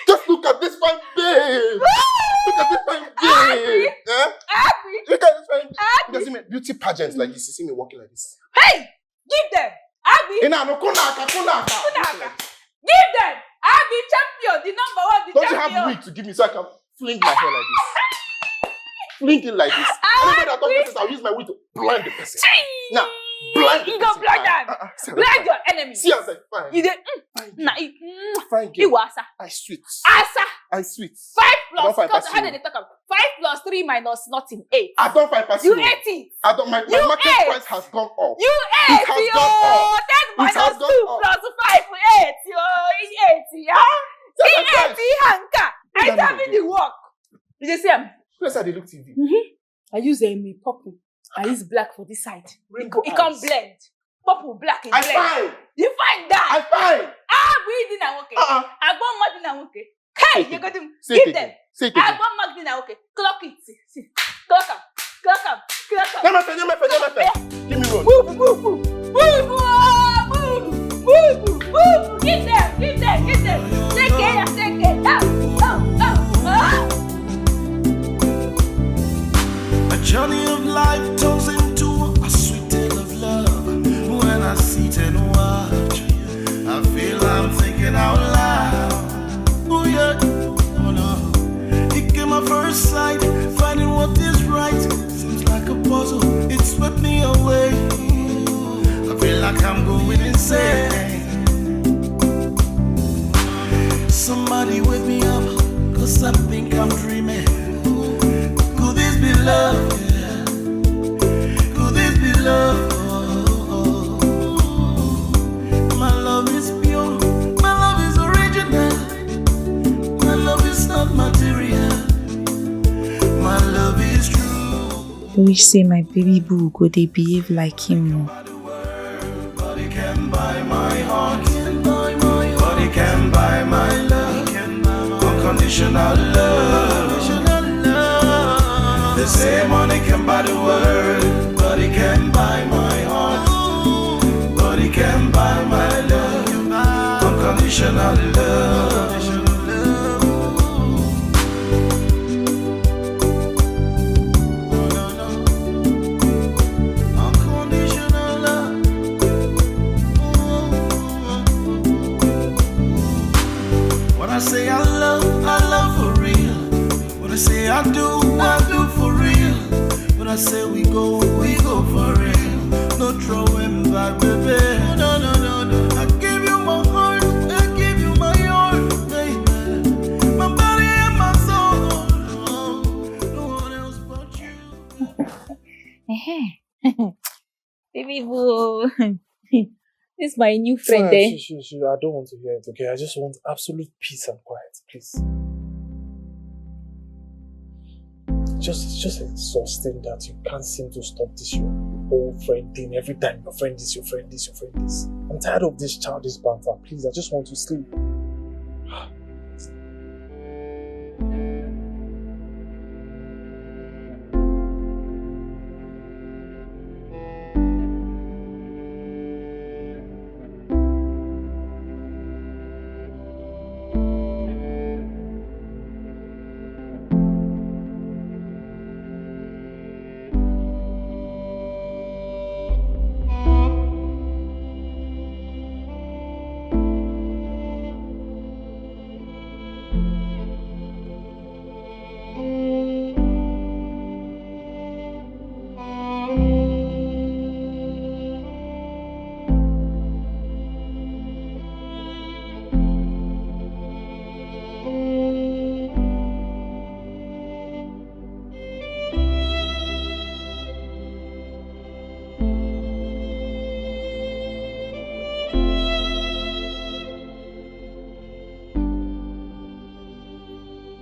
Just look at this fine babe. Look at this fine babe. Eh? Abi. Look at this fine babe. Abi. It doesn't mean beauty pageants like this. You see me walking like this. Hey! Give them. Abi. Ina no kunaka kunaka. Kunaka. Give them. Abi champion, the number one, the Don't you champion. Have wig to give me so I can fling my hair like this? Fling it like this. Ah, Anybody that talk this, I'll use my wig to blind the person. Now, blind the You go person. Blind Ah, them. Ah, ah, see, Blind your enemy. See as I fine. You dey. Mm, Fine. Na. Mm, Fine girl. Iwasa. I sweet. Asa. I sweet. Five I don't plus. Find Because person. How did they talk about five plus three minus nothing? Eight. I don't find person. You eight it. I don't. My, my You market eight. Price has gone up. You eight. It has yo. Gone up. Ten It has minus gone two up. Plus five. Eight. Yo. Eight. Yeah. Tell my Eight. Price. Hanka. I Tell I use um, purple. I use black for this side. It, Rainbow it come eyes. Blend. Purple, black, it I blend. Fine. You find that? I fine. Ah, we did not okay. Uh-uh. Agbon what did not okay. Hey, Say you it got to Say it give them. again. Say it again. Agbon mark did not okay. Clock it. See. Clock am. Clock am. Clock am. Nemefe, Nemefe, Nemefe. Give me road. Move, move, move, move, oh, move, move, move, move. Give them, give them, give them. Take care, take care. Oh, oh, oh, oh. A journey of life turns into a sweet tale of love. When I sit and watch, I feel I'm thinking out loud. Oh yeah, oh no. It came at first sight, finding what is right seems like a puzzle. It swept me away. I feel like I'm going insane. Somebody wake me up, cause I think I'm dreaming. Could this be love? Yeah. Could this be love? Oh, oh, oh. My love is pure, my love is original. My love is not material. My love is true. Wish say my baby boo go dey behave like him o. Nobody can buy my heart. Nobody can buy my love. Unconditional love. They say money can buy the world, but it can buy my heart. But it can buy my love. Unconditional love. Unconditional love. When I say I love, I love for real. When I say I do, I do for real. When I say we go, we go for real. No throwing back, baby. No, no, no, no. I give you my heart, I give you my all, baby. My body and my soul. No one else but you. Ehen. Baby boo. This is my new friend, Well, eh? she, she, she, I don't want to hear it, okay? I just want absolute peace and quiet, please. Just, it's just exhausting that you can't seem to stop this your old friend thing. Every time your friend this, your friend this, your friend this. I'm tired of this childish banter. Please, I just want to sleep.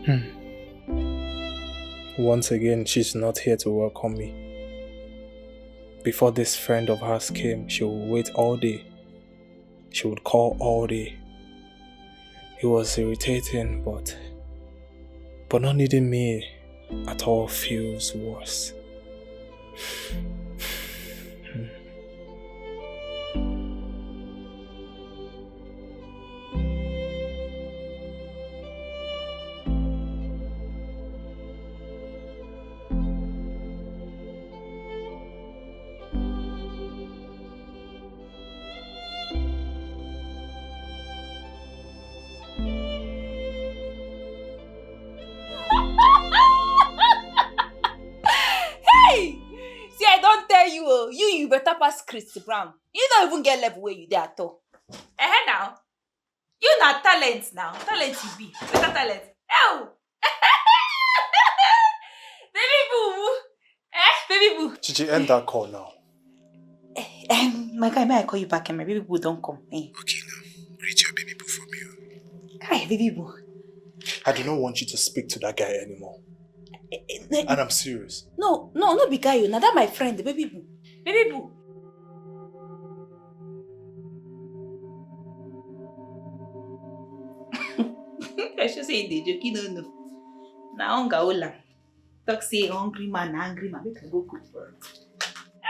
Hmm. Once again, she's not here to welcome me. Before this friend of hers came, she would wait all day. She would call all day. It was irritating, but but not needing me at all feels worse. Hey! See, I don't tell you, oh, you you better pass Chris Brown. You don't even get level where you there at all. Eh now, you na talent now, talent you be, better talent. Oh, baby boo, eh, baby boo. Chichi, end that call now. Eh, um, my guy, may I call you back? Eh, my baby boo don't come. Eh. Okay now, greet your baby boo for me. Hi, baby boo. I do not want you to speak to that guy anymore. And I'm serious. No, no, no be guy o. Na that my friend, the baby boo. Baby boo. I should say they joke, you don't know. Na hunger hold am. Talk say hungry man, na angry man. Make I go cook for am.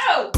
Oh!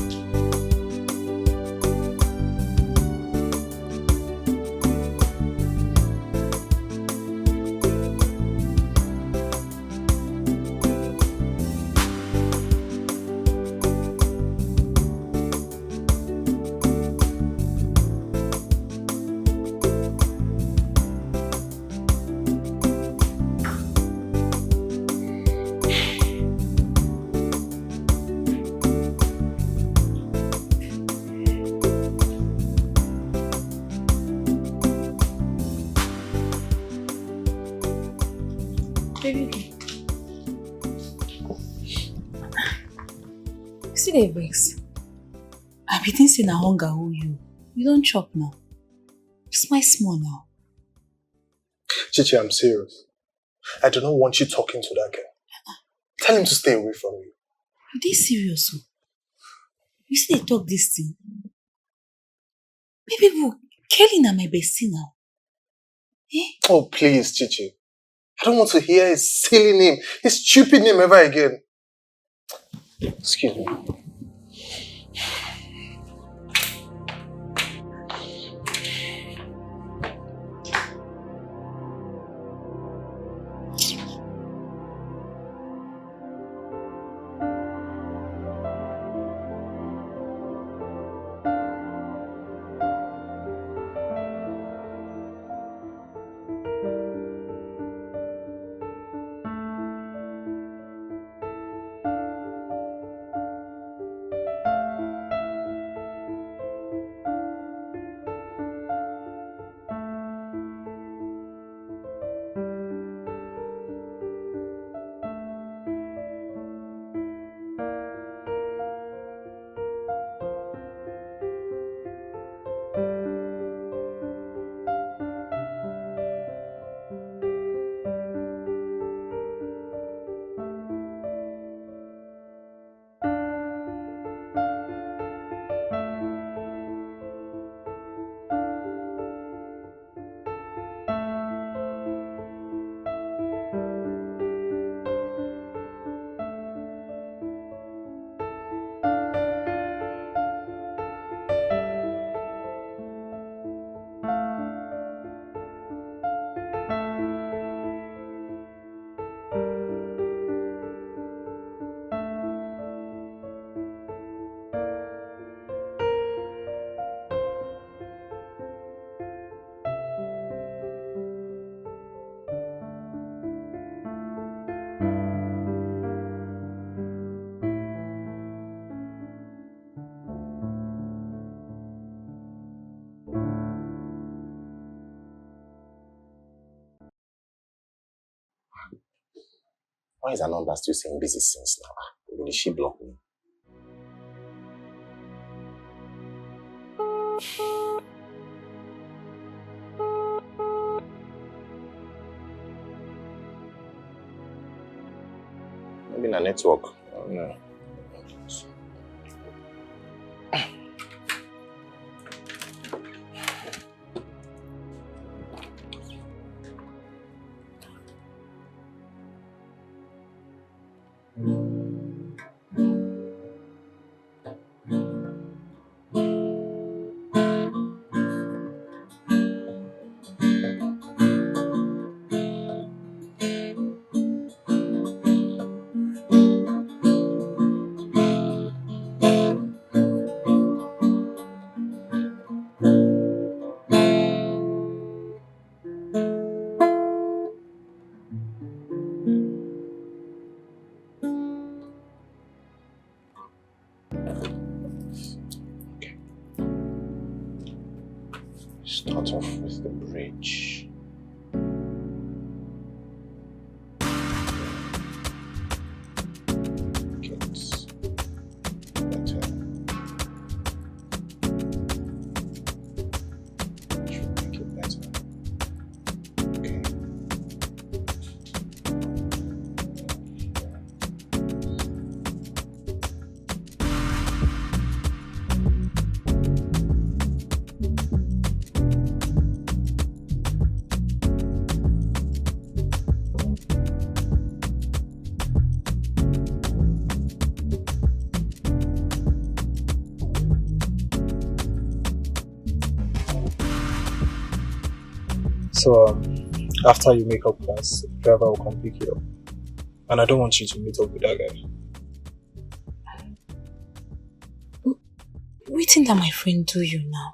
Baby, you see the vex. I be think say na hunger hold you. You don't chop now. Smile small now. Chichi, I'm serious. I do not want you talking to that guy. Tell him to stay away from you. You dey serious o? You still dey talk this thing? Baby boo, Kelly na my bestie now. Eh? Oh, please, Chichi. I don't want to hear his silly name, his stupid name ever again. Excuse me. Why is her number still saying busy since now? Ah, will she block me? Maybe na network. I don't know. Okay. Start off with the bridge. Get better. Should make it better. Okay. So, um, after you make up class, driver will come pick you up. And I don't want you to meet up with that guy. Wetin that my friend do you now?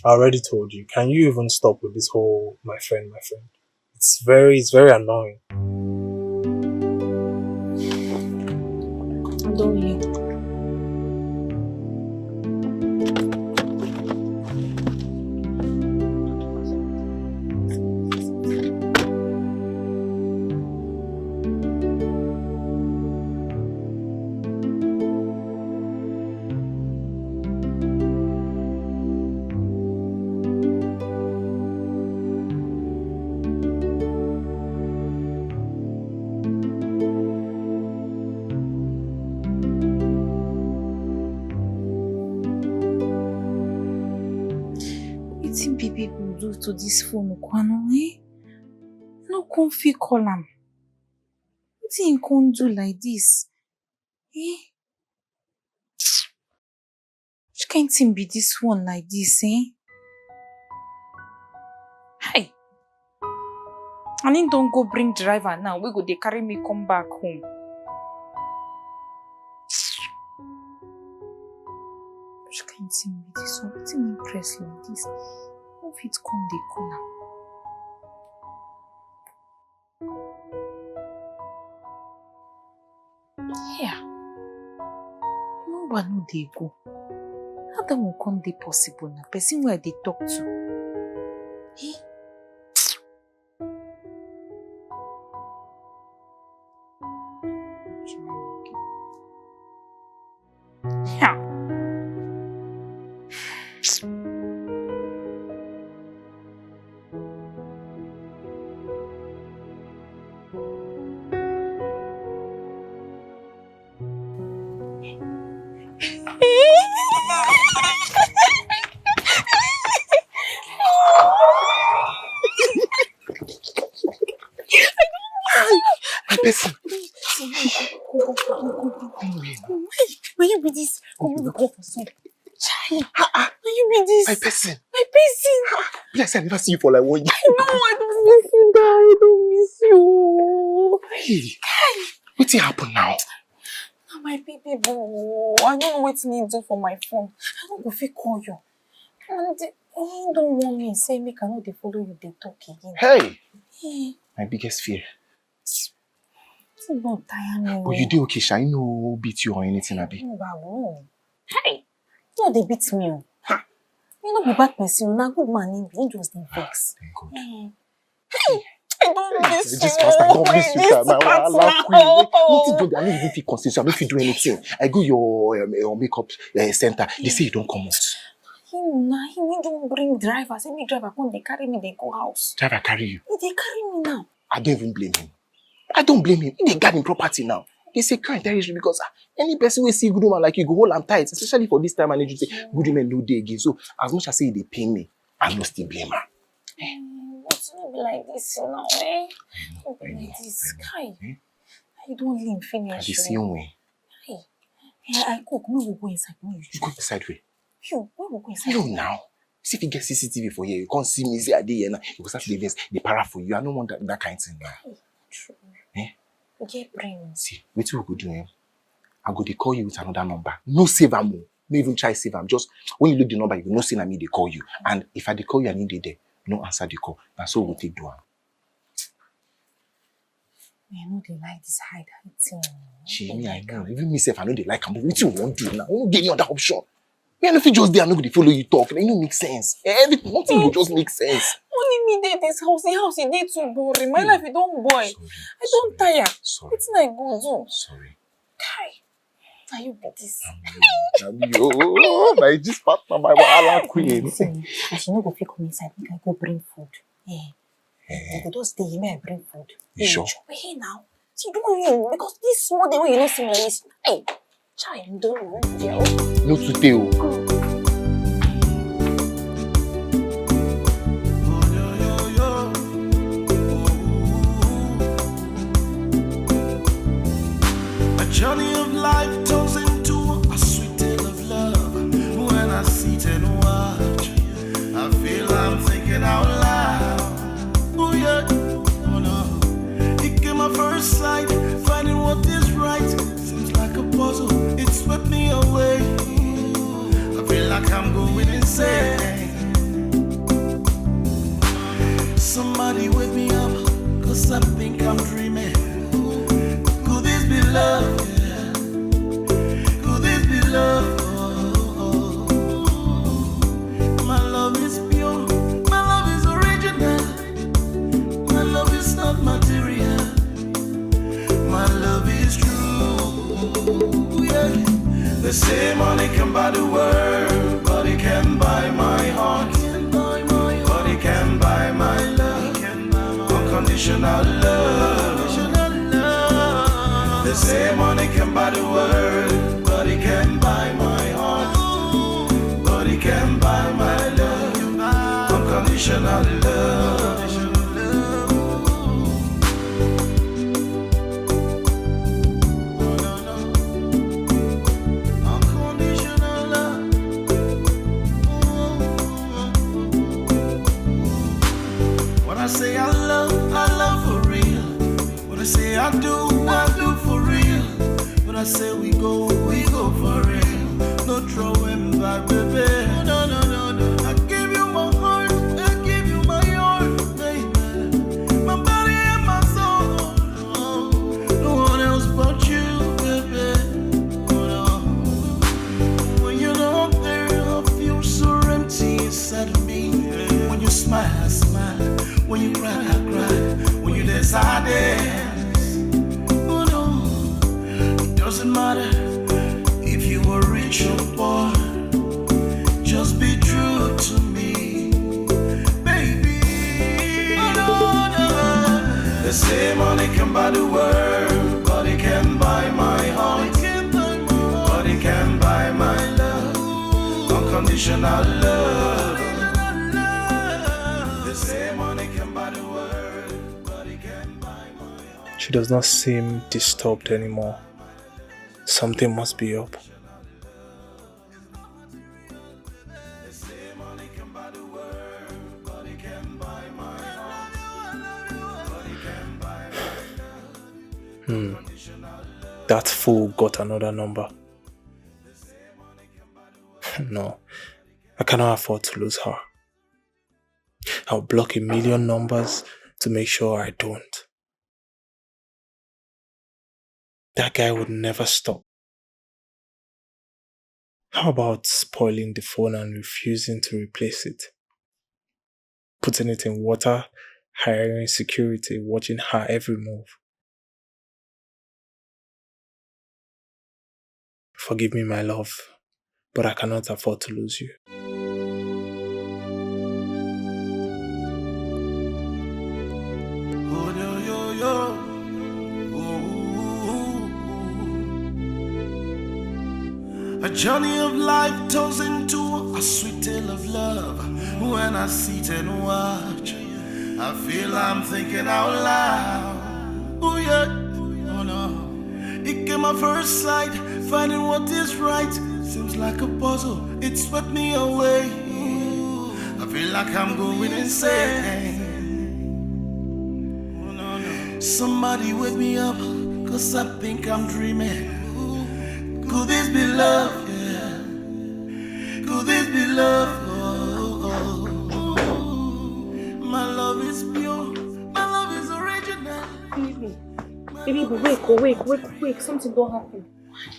I already told you. Can you even stop with this whole my friend, my friend? It's very, it's very annoying. I don't hear. Wetin baby go do to this phone, Kwano, eh? No come fit call am. Wetin he come do like this? Eh? Which kind thing be this one like this, eh? Hi! And he don't go bring driver now. We go they carry me come back home. Which kind thing be this one? Wetin me press like this? Who fit come dey call am? Yeah. Number no dey go. How that one come dey possible na? Person wey I dey talk to. Eh? Yeah. My person. Why you be this? Come on, come for some. Chai. Ah, ah. Why you be this? My person. My person. Bless, I never see you for like one year. No, I don't miss you, guy. I don't miss you. Hey, wetin happen now? Na my baby boo. I don't know wetin he do for my phone. I no go fit call you. And he don warn me say make I no dey follow you dey talk again. Hey, Eh, my biggest fear. Wetin don tire me. But you dey okay, sha? You no beat you or anything, abi? No, babu. Hey, you no dey beat me o. Ha. You no be bad person, na good man he be. He just dey vex. Thank God. Eh. Hey, I don miss you. This pastor, I don miss you, This sha. My pastor. Wahala queen. Wetin do? I no even fit concentrate. I no fit do anything. I go your um, your makeup uh, center. They say you don comot. Him na him, he don bring driver. Say make driver come dey carry me dey go house. Driver carry you. He dey carry me now. I don't even blame him. I don't blame him. He dey guard him property now. He say crime territory because ah, any person wey see good woman like you go hold am tight, especially for this time and age. Say good women no dey again. So as much as say e dey pain me, I no still blame am. Eh, but no be like this now, eh? No be I know, like this. I know. Kai, Eh? I don lean I finish. dey Oh. see when. Kai, eh, I cook. Make we go inside. Make you You go inside where? You, make we go inside. No now. See if you get C C T V for here, you can't see me. See I dey here now. You go start to dey vex, dey para for you. I don't want that, that kind of thing now. True. Eh? You get brain. See, wetin we go do, eh? I go dey call you with another number. No save am o. No even try save am. Just when you look the number, you go know say na me dey call you. And if I dey call you and you dey there, no answer the call. Na so we go take do am. I no dey like this hide hide thing. She, me, I know. Even me sef, I no dey like am. But wetin we wan do now? We no get any other option. Me, I no fit just dey, I no go dey follow you talk. E no make sense. Everything, nothing go just make sense. Only me dey this house. The house e dey too boring. My life e don boring. Sorry. I don tire. Sorry. Wetin I go do? Sorry. Kai, na you be this. Na me o. Na me o. My this partner, my wahala queen. Listen, as you no go fit come inside, make I go bring food. Eh, I go just stay here, make I bring food. You sure? Hey, now. See, don't leave because this small day wey you no see me like this. Hey, chai, I don't know. No too tey o. A journey of life turns into a sweet tale of love. When I sit and watch, Somebody wake me up, cause I think I'm dreaming. Could this be love? Yeah. Could this be love? Oh, oh, oh. My love is pure, my love is original, my love is not material. My love is true. Yeah. They say money can buy the world, but it can buy my heart. But it can buy my love. Unconditional love. They say money can buy the world, but it can buy my heart. But it can buy my love. Unconditional love. When I say I love, I love for real. When I say I do, I do for real. When I say we go, we go for real. No throwing back, baby. No, no, no, no. I give you my heart, I give you my heart, baby. My body and my soul. No one else but you, baby. Oh, no. When you're not there, I feel so empty inside of me. When you smile, I smile. When you cry, I cry. When you dance, I dance. Oh no, it doesn't matter if you are rich or poor. Just be true to me, baby. Oh no, no. They say money can buy the world, but it can buy my heart. But it can buy my love. Unconditional love. They say money can buy the world, but it can buy my heart. She does not seem disturbed anymore. Something must be up. Hmm. That fool got another number. No, I cannot afford to lose her. I'll block a million numbers to make sure I don't. That guy would never stop. How about spoiling the phone and refusing to replace it? Putting it in water, hiring security, watching her every move. Forgive me, my love, but I cannot afford to lose you. A journey of life turns into a sweet tale of love. When I sit and watch, I feel I'm thinking out loud. Oh yeah, oh no. It came at first sight, finding what is right seems like a puzzle. It swept me away. I feel like I'm going insane. Somebody wake me up, cause I think I'm dreaming. Could this be love? Yeah. Could this be love? Oh, oh, oh. My love is pure. My love is original. Baby, baby, wake, oh, wake, wake, wake. Something don't happen.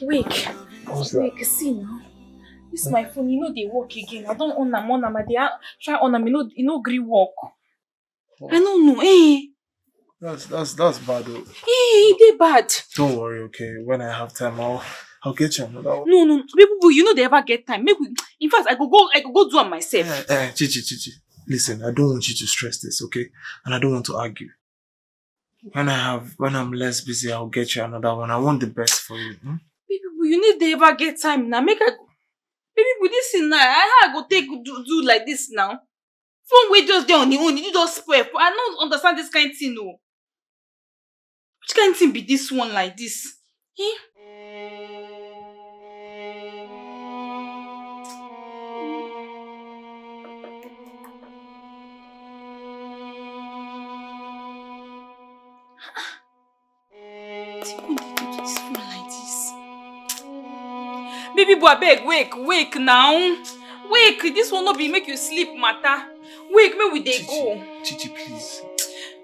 Wake. What's that? Wake, see now. This my phone, you know they work again. I don't on am, on am. I dey a-, try on am, you know, you know, gree work. I don't know. Eh. That's that's that's bad though. Eh, e dey bad. Don't worry, okay? When I have time, I'll I'll get you another one. No, no, people, you know they ever get time. Make we, in fact, I go go, I go go do am myself. Eh, eh, Chichi, Chichi. Listen, I don't want you to stress this, okay? And I don't want to argue. When I have, when I'm less busy, I'll get you another one. I want the best for you. Hmm? People, you need to ever get time now. Make I, people, this thing now. I, how I go take do, do like this now? Phone wey just dey on the own, you just spoil. I don't understand this kind thing, no. Which kind thing be this one like this? Eh? Wetin come dey do to this phone like this? Baby boy, abeg, wake, wake now. Wake, this one no be make you sleep matter. Wake, make we dey go. Chichi, Chichi, please.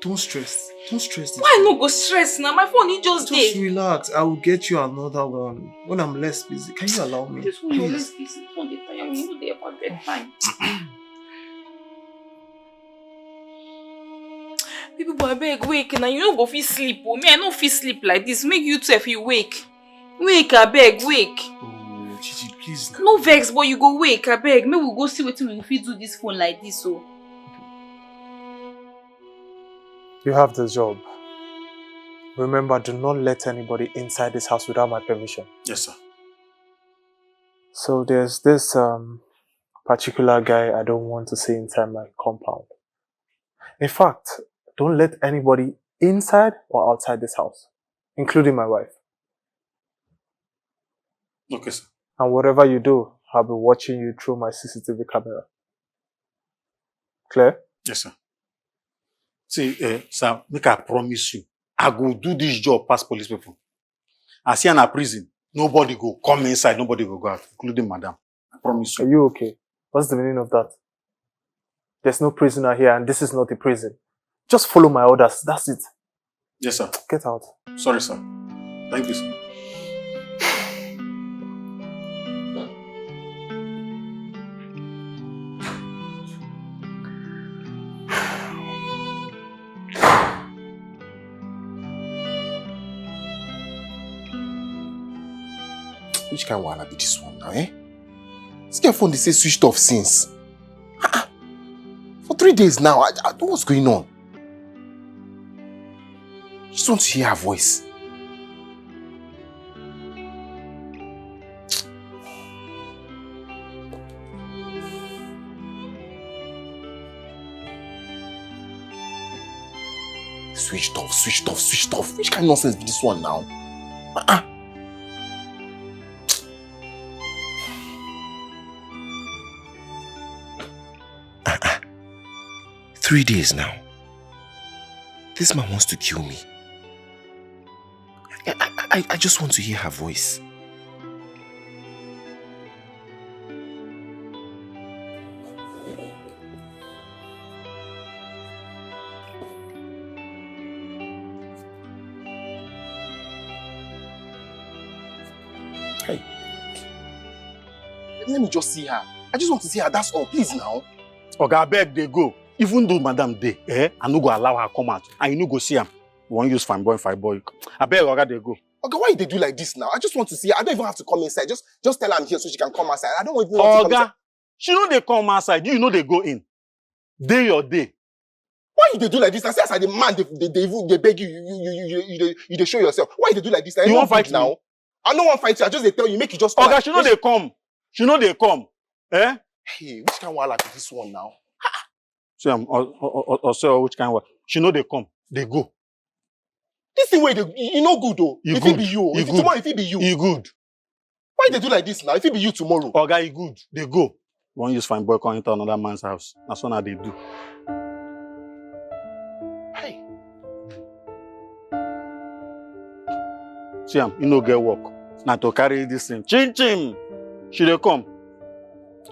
Don't stress. Don't stress this. Why I no go stress now? My phone, it just Just relax. I will get you another one when I'm less busy. Can you allow me? This one, you're Please. Less busy. This one, they tire me. You know, they ever get time. People, boy, abeg wake now. You no go fit sleep. Oh, me, I no fit sleep like this. Make you twelve, you wake. Wake, abeg, wake. Oh, Chichi, please. No vex, but you go wake, abeg. Make we go see wetin we fit do this phone like this. Oh. You have the job. Remember, do not let anybody inside this house without my permission. Yes, sir. So there's this um, particular guy I don't want to see inside my compound. In fact, don't let anybody inside or outside this house, including my wife. Okay, sir. And whatever you do, I'll be watching you through my C C T V camera. Clear? Yes, sir. See, uh, sir, make I promise you, I go do this job pass police people. I see in a prison, nobody go come inside, nobody go go out, including madam. I promise Are you. You okay? What's the meaning of that? There's no prisoner here, and this is not a prison. Just follow my orders. That's it. Yes, sir. Get out. Sorry, sir. Thank you, sir. Which kind of wahala be this one now, eh? This girl phone dey say switched off since. Ah, ah. For three days now, I, I don't know what's going on. Just want to hear her voice. Switched off, switched off, switched off. Which kind of nonsense be this one now? Uh-uh. Uh-uh. Three days now. This man wants to kill me. I, I, I, I just want to hear her voice. Hey. Let me just see her. I just want to see her, that's all. Please now. Oga, abeg dey go. Even though madam dey, eh, I no go allow her come out. And you no go see am. You wan use fine boy, fine boy. Abeg, oga, dey go. Oga, why you dey do like this now? I just want to see her. I don't even have to come inside. Just, just tell her I'm here so she can come outside. I don't even want to come inside. Oga, she no dey come outside. You no dey go in. Dey your day. Why you dey do like this? I say as I dey man, dey, dey, dey, even dey beg you, you, you, you, you, you, dey, you dey show yourself. Why you dey do like this? I You no wan good fight now. me? I no wan fight you. I just dey tell you, make you just. Oga, she no dey come. She no dey come. Eh? Hey, which kind of wahala be this one now? See am, or, or, or, or say which kind of, she no dey come. Dey go. This thing wey dey, e no good o. E If it good. be you, E if good. Tomorrow, if it be you. E good. Why you dey do like this now? If it be you tomorrow. Oga, e good. Dey go. You wan use fine boy come enter another man's house. Na so na dey do. Hey. See am, you no get work. Na to carry this thing. Chin chin. She dey come.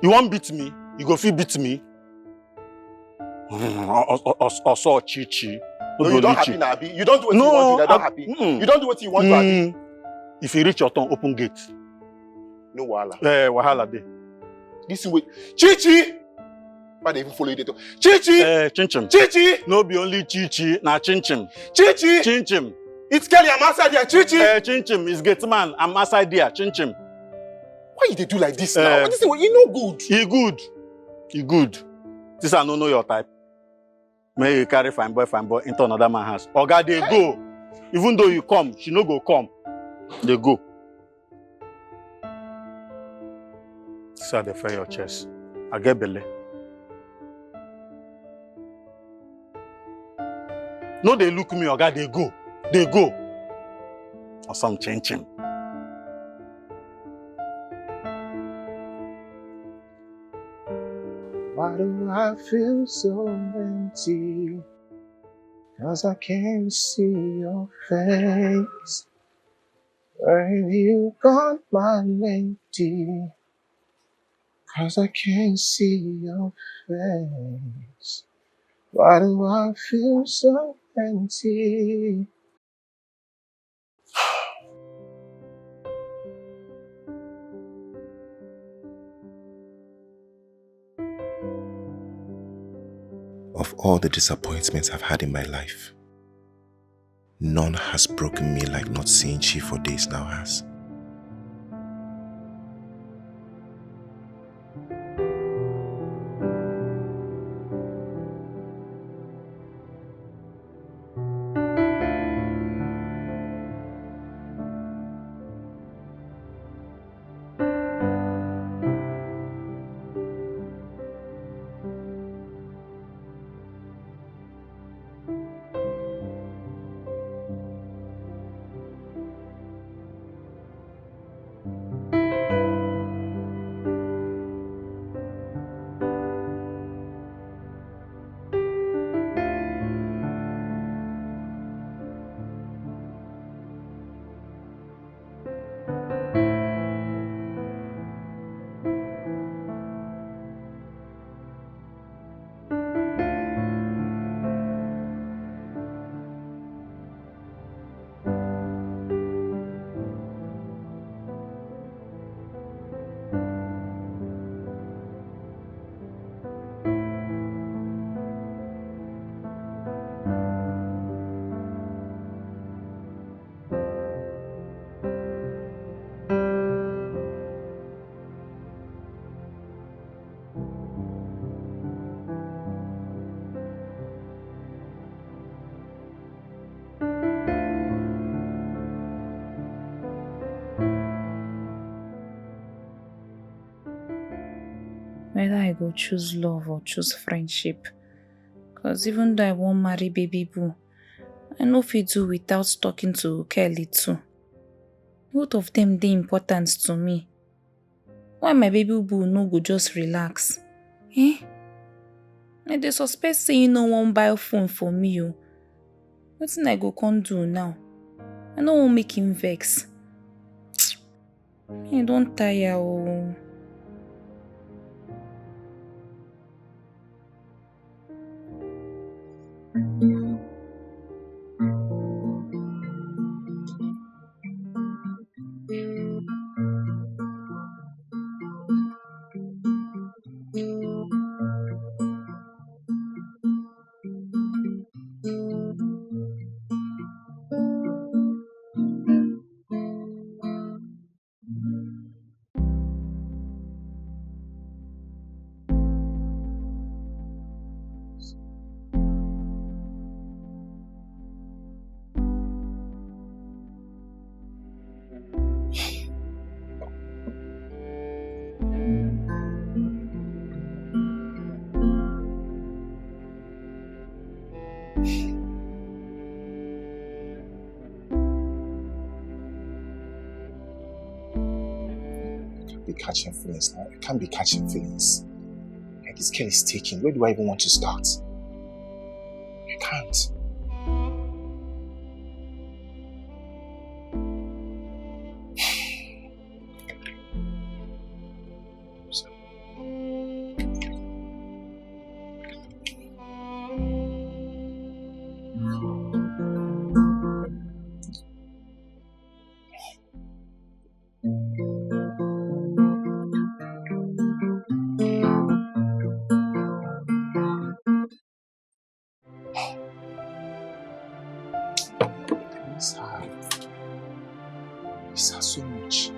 You wan beat me? You go fit beat me? Oso chichi. No, you don happy na, abi? You don do wetin you wan do, I don happy. You don do wetin you wan do, abi? If you reach your turn, open gate. No wahala. Eh, wahala dey. This thing wey Chichi! Why dey even follow you dey talk? Chichi! Eh, Chinchin. Chichi! No be only Chichi, na Chinchin. Chichi! Chinchin. It's Kelly, I'm outside here, Chichi! Eh, Chinchin, it's gate man, I'm outside there, Chinchin. Why you dey do like this now? Eh. But this thing wey e no good. E good. E good. This I no know your type. Make you carry fine boy, fine boy into another man house. Oga, dey go. Even though you come, she no go come. Dey go. This I dey feel your chest. I get belle. No dey look me, oga, dey go. Dey go. Or some chin chin. Why do I feel so empty? Cause I can't see your face. Where have you gone, my lady? Cause I can't see your face. Why do I feel so plenty. Of all the disappointments I've had in my life, none has broken me like not seeing Chi for days now has. Whether I go choose love or choose friendship. Because even though I won't marry baby boo, I no fit do without talking to Kelly too. Both of them dey important to me. Why my baby boo no go just relax? Eh? I dey suspect say he no wan buy phone for me o. Wetin I go come do now? I no wan make him vex. I don tire o. Be catching feelings now. I can't be catching feelings. Like, this girl is taking. Where do I even want to start? I can't. It's hard. It's hard so much.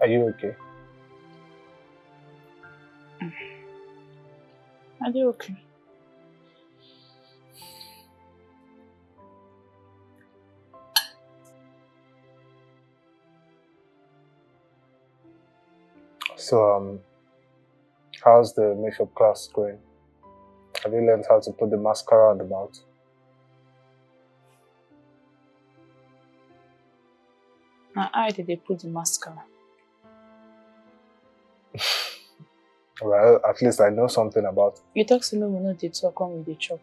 Are you okay? Are you okay? So, um, how's the makeup class going? Have you learned how to put the mascara on the mouth? Na eye dey dey put the mascara. Well, at least I know something about it. You talk say make we no dey talk when we dey chop.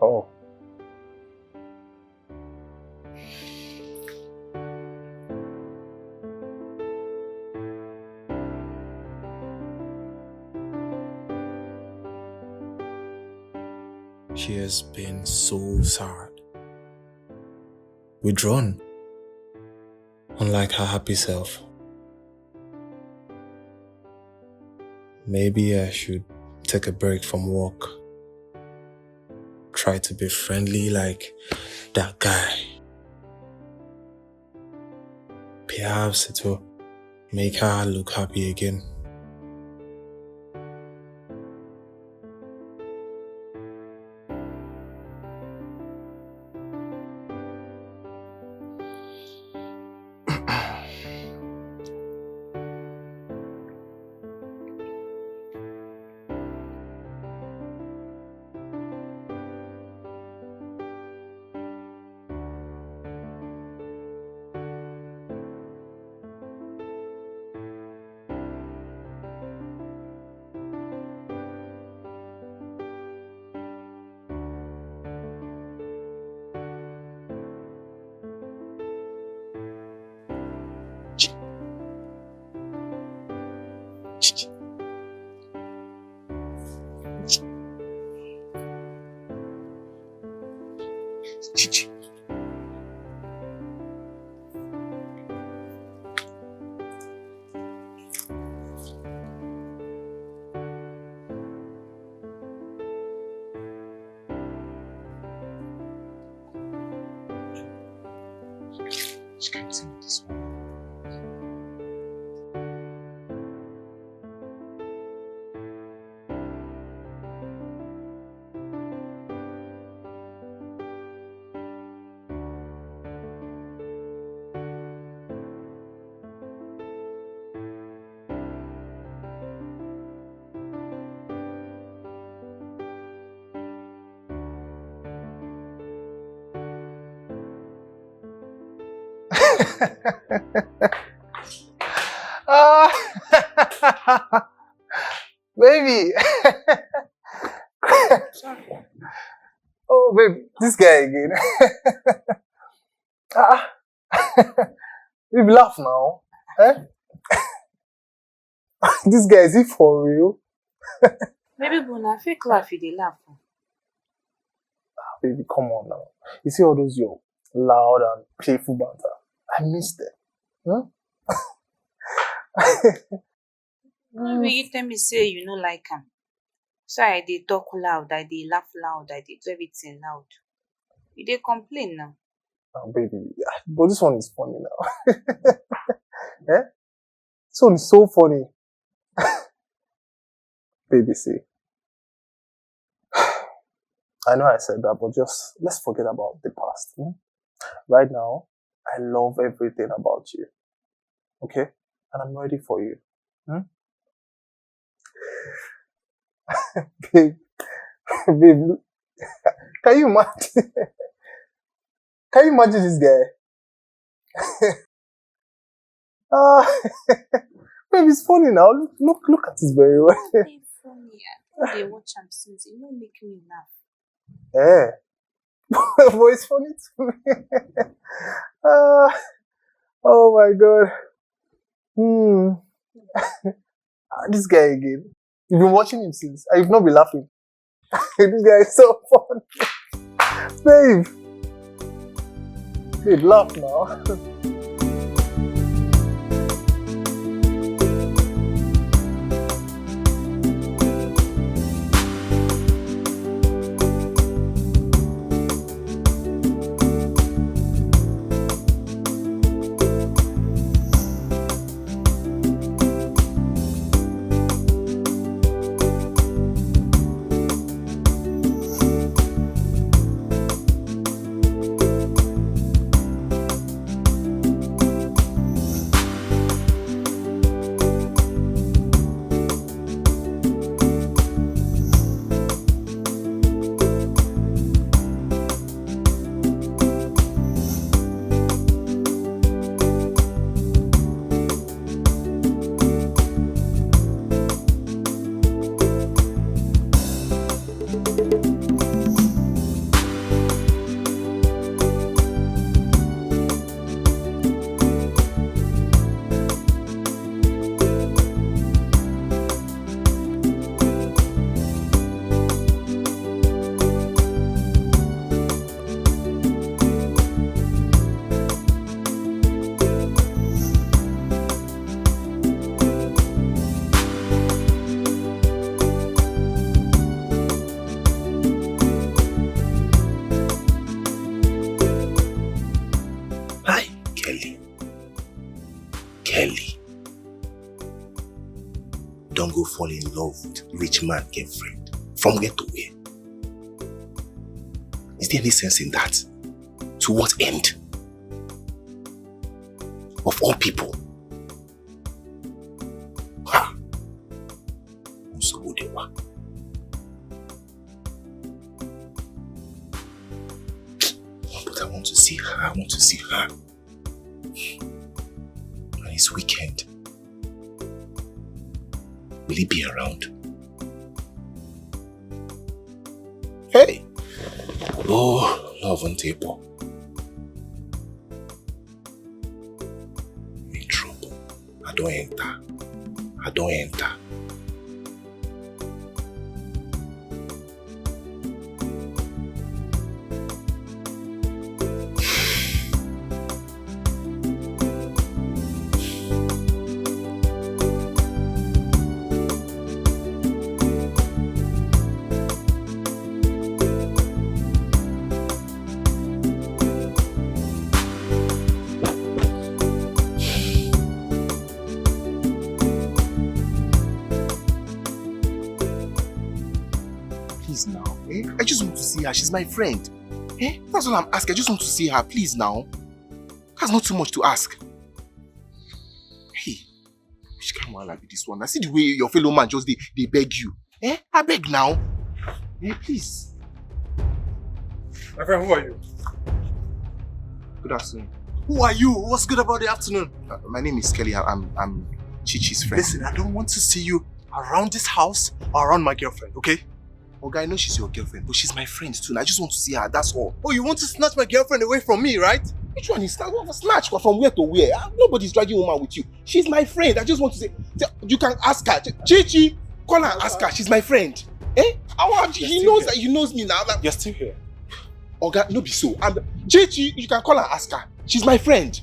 Oh. She has been so sad, withdrawn, unlike her happy self. Maybe I should take a break from work. Try to be friendly like that guy. Perhaps it will make her look happy again. Ah, baby. Oh, babe, this guy again. Ah, babe, laugh now. Eh? This guy, is he for real? Maybe Bona fake laugh you dey laugh. Baby, come on now. You see all those your loud and playful banter. I miss them. Hmm? Maybe you tell me say you no like am. So I dey talk loud, I dey laugh loud, I dey do everything loud. You dey complain now. Oh, baby, but this one is funny now. Eh? This one is so funny. Baby, see. I know I said that, but just let's forget about the past. Hmm? Right now, I love everything about you. Okay? And I'm ready for you. Hmm? Babe, babe, look. Can you imagine? Can you imagine this guy? Ah, babe, it's funny now. Look, look, look at his very well. Dey funny. I don dey watch am since. E no make me laugh. Eh. But it's funny to me. Ah, oh my God. Hmm. Ah, this guy again. You've been watching him since, and you've not been laughing. This guy is so funny. Babe. Babe, laugh now. fall in love with rich man girlfriend. From where to where? Is there any sense in that? To what end? Of all people. Ha! Nsogbu dịkwa. But I want to see her. I want to see her. And it's weekend. Will he be around? Hey! Oh, love and table. In trouble. I don't enter. I don't enter. Please now, eh? I just want to see her. She's my friend. Eh? That's all I'm asking. I just want to see her. Please now. That's not too much to ask. Hey, which kind of wahala be this one? I see the way your fellow man just dey dey beg you. Eh? I beg now. Eh, please. My friend, who are you? Good afternoon. Who are you? What's good about the afternoon? Uh, my name is Kelly. I- I'm I'm Chichi's friend. Listen, I don't want to see you around this house or around my girlfriend, okay? Oga, I know she's your girlfriend, but she's my friend too. And I just want to see her. That's all. Oh, you want to snatch my girlfriend away from me, right? Which one is snatch? What snatch? What, from where to where? Ah, nobody's dragging woman with you. She's my friend. I just want to say, say- you can ask her. Chichi, call her and ask her. She's my friend. Eh? I want, he still knows here. That he knows me now. Like, You're still here. Oga, no be so. And Chichi, you can call her and ask her. She's my friend.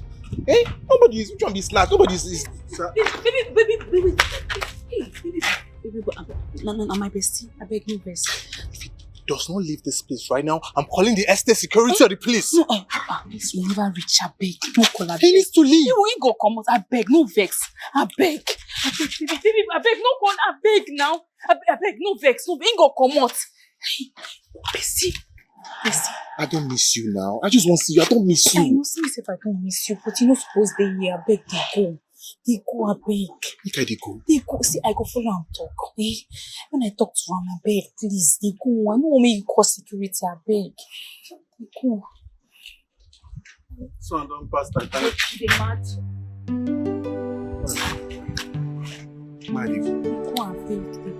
Eh? Nobody is, which one be snatch? Nobody is, is Baby, baby, baby, baby. Hey, baby, baby, but I'm, no, no, no, my bestie. I beg you, bestie. Does not leave this place right now. I'm calling the estate security or the police. No, uh, uh, uh, this will never reach. I beg. No call. I He beg. needs to leave. You will go come out. I beg. No vex. I beg. I beg, baby, baby, I beg. No call. I beg now. I, I beg. No vex. No, he go come out. Hey, bestie, bestie. I don't miss you now. I just want to see you. I don't miss I you. Know, see if I don't miss you, but you know, suppose they here. I beg, they go. They go, I beg. Make I dey go. They go. See, I go follow and talk. Eh? When I talk to him, I beg, please. They go. I know me you call security. I beg. They go. So I don't pass that time. They mad. Make I dey go. They go, I beg. They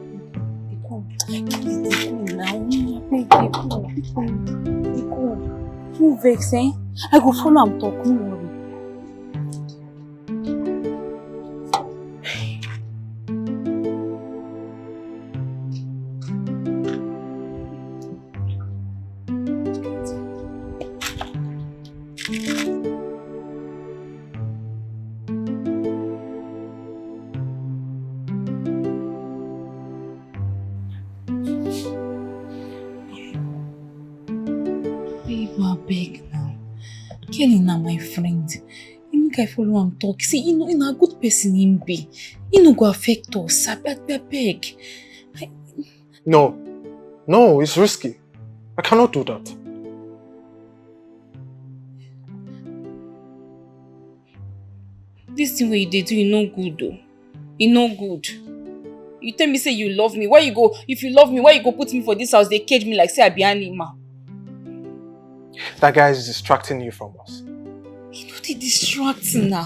go. They go. Please, they go now. I beg, they go. They go. They go. No vex, eh? I go follow and talk. No worry. Babe, I beg now. Kelly na my friend. You make I follow am talk. See, you know, you na good person him be. You no go affect us. I beg, I beg. No. No, it's risky. I cannot do that. This thing wey you dey do, e no good o. E no good. You tell me say you love me. Why you go, if you love me, why you go put me for this house, they cage me like say I be animal? That guy is distracting you from us. You know they distract now.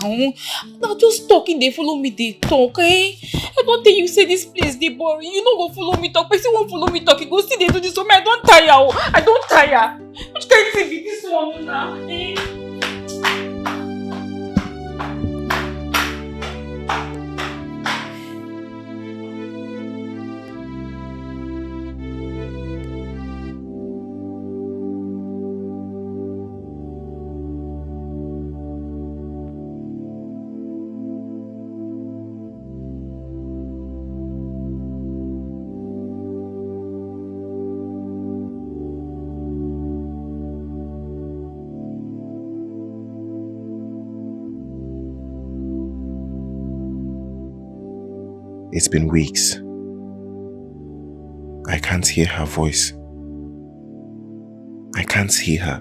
Now just talking, they follow me, they talk, eh? I don't tell you say this place they boring. You no go follow me talk. Person won't follow me talk. You go see they do this for me. I don't tire. Oh. I don't tire. Which kind thing be this one now? Eh? It's been weeks. I can't hear her voice. I can't see her.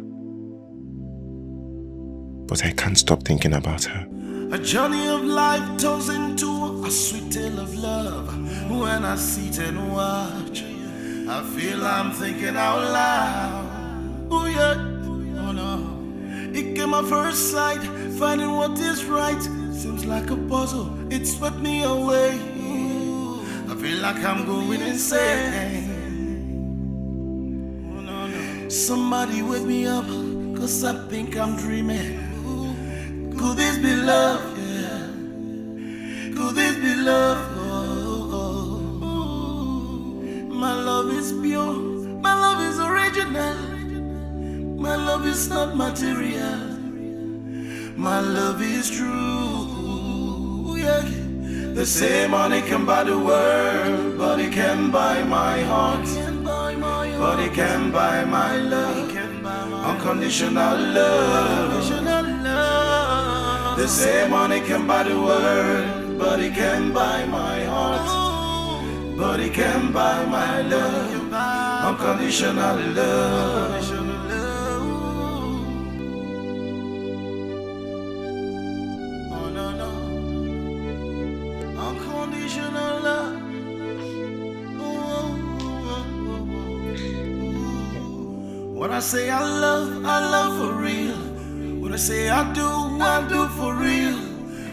But I can't stop thinking about her. A journey of life turns into a sweet tale of love. When I sit and watch, I feel I'm thinking out loud. Oh yeah, oh no. It came at first sight, finding what is right seems like a puzzle. It swept me away. I feel like I'm going insane. Somebody wake me up, cause I think I'm dreaming. Could this be love? Yeah. Could this be love? Oh, oh, oh. My love is pure. My love is original. My love is not material. My love is true. Yeah. They say money can buy the world, but it can buy my heart. But it can buy my love. Unconditional love. They say money can buy the world, but it can buy my heart. But it can buy my love. Unconditional love. Oh, no, no. Unconditional love. When I say I love, I love for real. When I say I do, I do for real.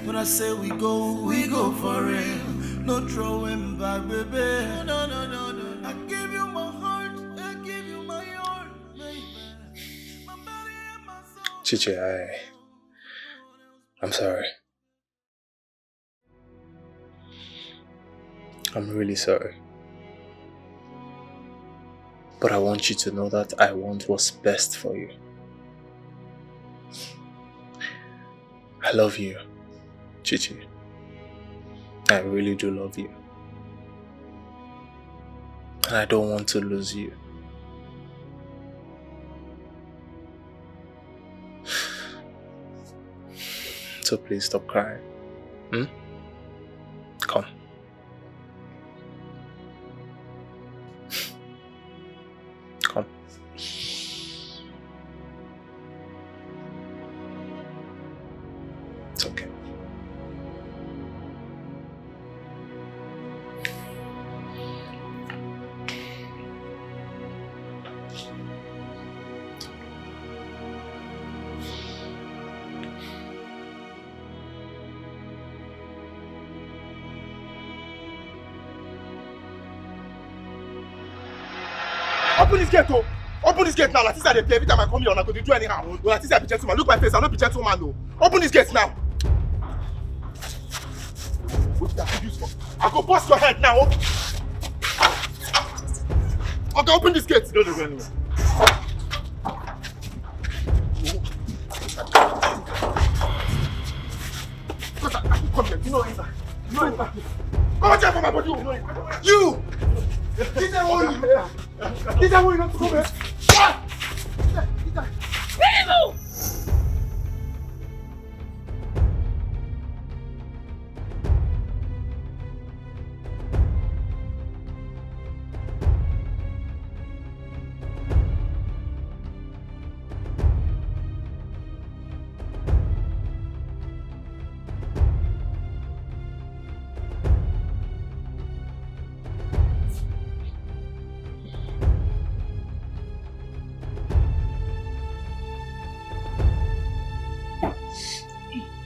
When I say we go, we go for real. No throwing back, baby. No, no, no, no. I give you my heart, I give you my heart, baby. My body and my soul. Chichi, I, I'm sorry. I'm really sorry. But I want you to know that I want what's best for you. I love you, Chichi. I really do love you. And I don't want to lose you. So please stop crying. Hmm? Come. Come. It's okay. Open this gate, oh! Open this gate now. Like this, I dey play. Every time I come here, I go dey do anyhow. Well, like this, I be gentleman. Look my face, I no be gentleman, oh. Open this gate now. What did I use for? I go bust your head now. Okay, open this gate. No, no, no, no. Come here. You know enter. You know enter. Come out here for my body. You. This is what you. This is what you not to come here. Leave him!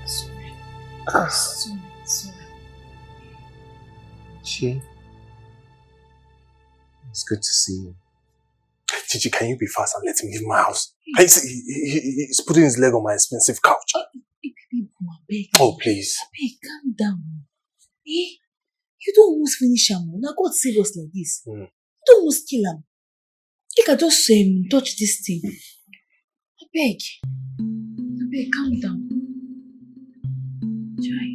Sorry. Sorry, sorry. Chi, it's good to see you. Chichi, can you be fast and let him leave my house? Can you see, he, he, he- he's putting his leg on my expensive couch. Hey, baby, go, abeg. Oh, please. Abeg, calm down. Eh? You don almost finish am o. Na God save us like this. Hmm. You don almost kill am. Make I just um, touch this thing. Abeg. Abeg, calm down. Chai.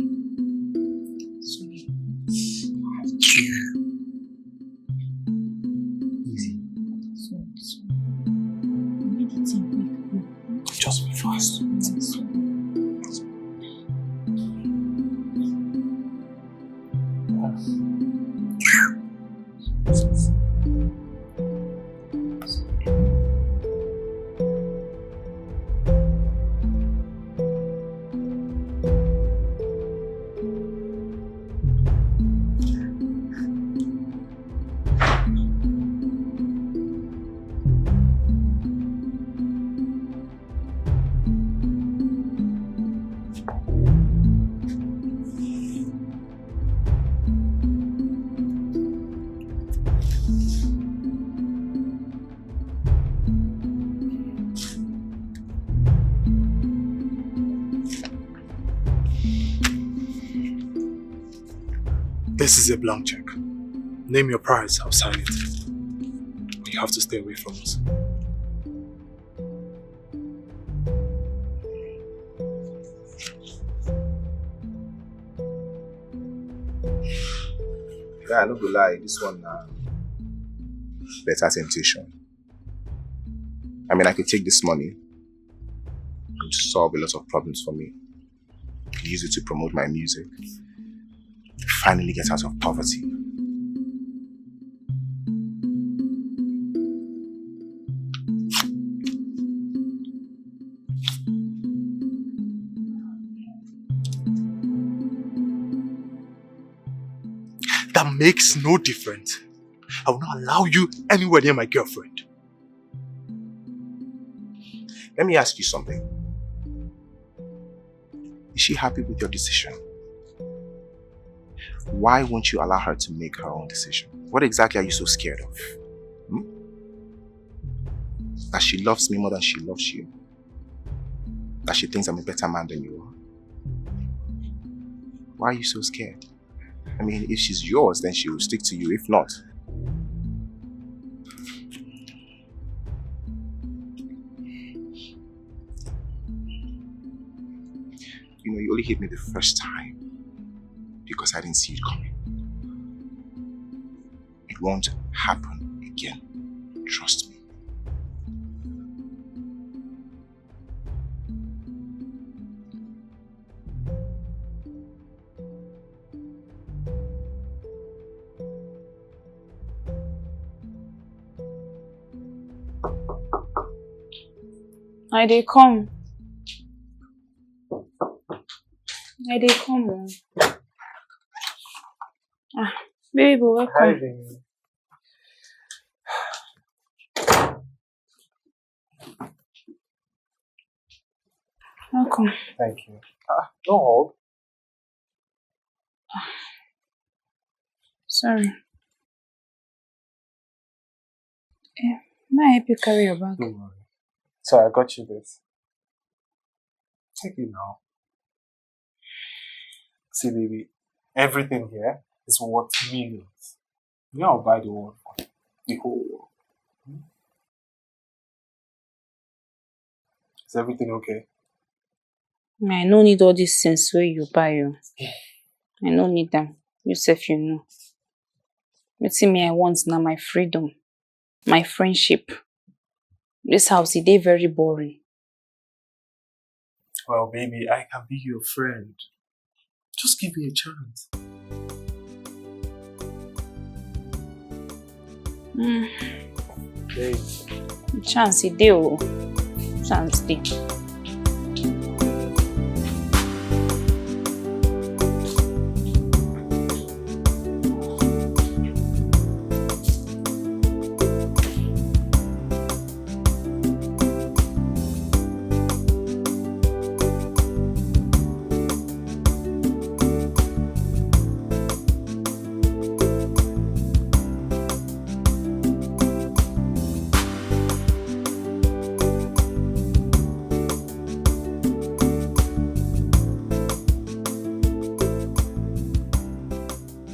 Sorry. Easy. Sorry, sorry. Make the thing quick, quick. Just be fast. Sorry. This is a blank check. Name your price, I'll sign it. But you have to stay away from us. Yeah, I no go lie, this one na better temptation. I mean, I could take this money and solve a lot of problems for me. I could use it to promote my music. Finally get out of poverty. That makes no difference. I will not allow you anywhere near my girlfriend. Let me ask you something. Is she happy with your decision? Why won't you allow her to make her own decision? What exactly are you so scared of? Hmm? That she loves me more than she loves you? That she thinks I'm a better man than you are? Why are you so scared? I mean, if she's yours, then she will stick to you. If not, you know, you only hit me the first time because I didn't see it coming. It won't happen again. Trust me. I dey come. I dey come. Oh. Ah, baby, welcome. Hi, baby. Welcome. Thank you. Ah, don't hug. Sorry. Eh, may I help you carry your bag? Don't worry. Sorry, I got you this. Take it now. See, baby, everything here is worth millions. You know, I'll buy the world, the whole world. Hmm? Is everything okay? I no need all these things wey you buy o. I no need them. You sef you know. Wetin me I want na my freedom, my friendship. This house e dey very boring. Well, baby, I can be your friend. Just give me a chance. Mm. Babe. Chance e dey o. Chance dey.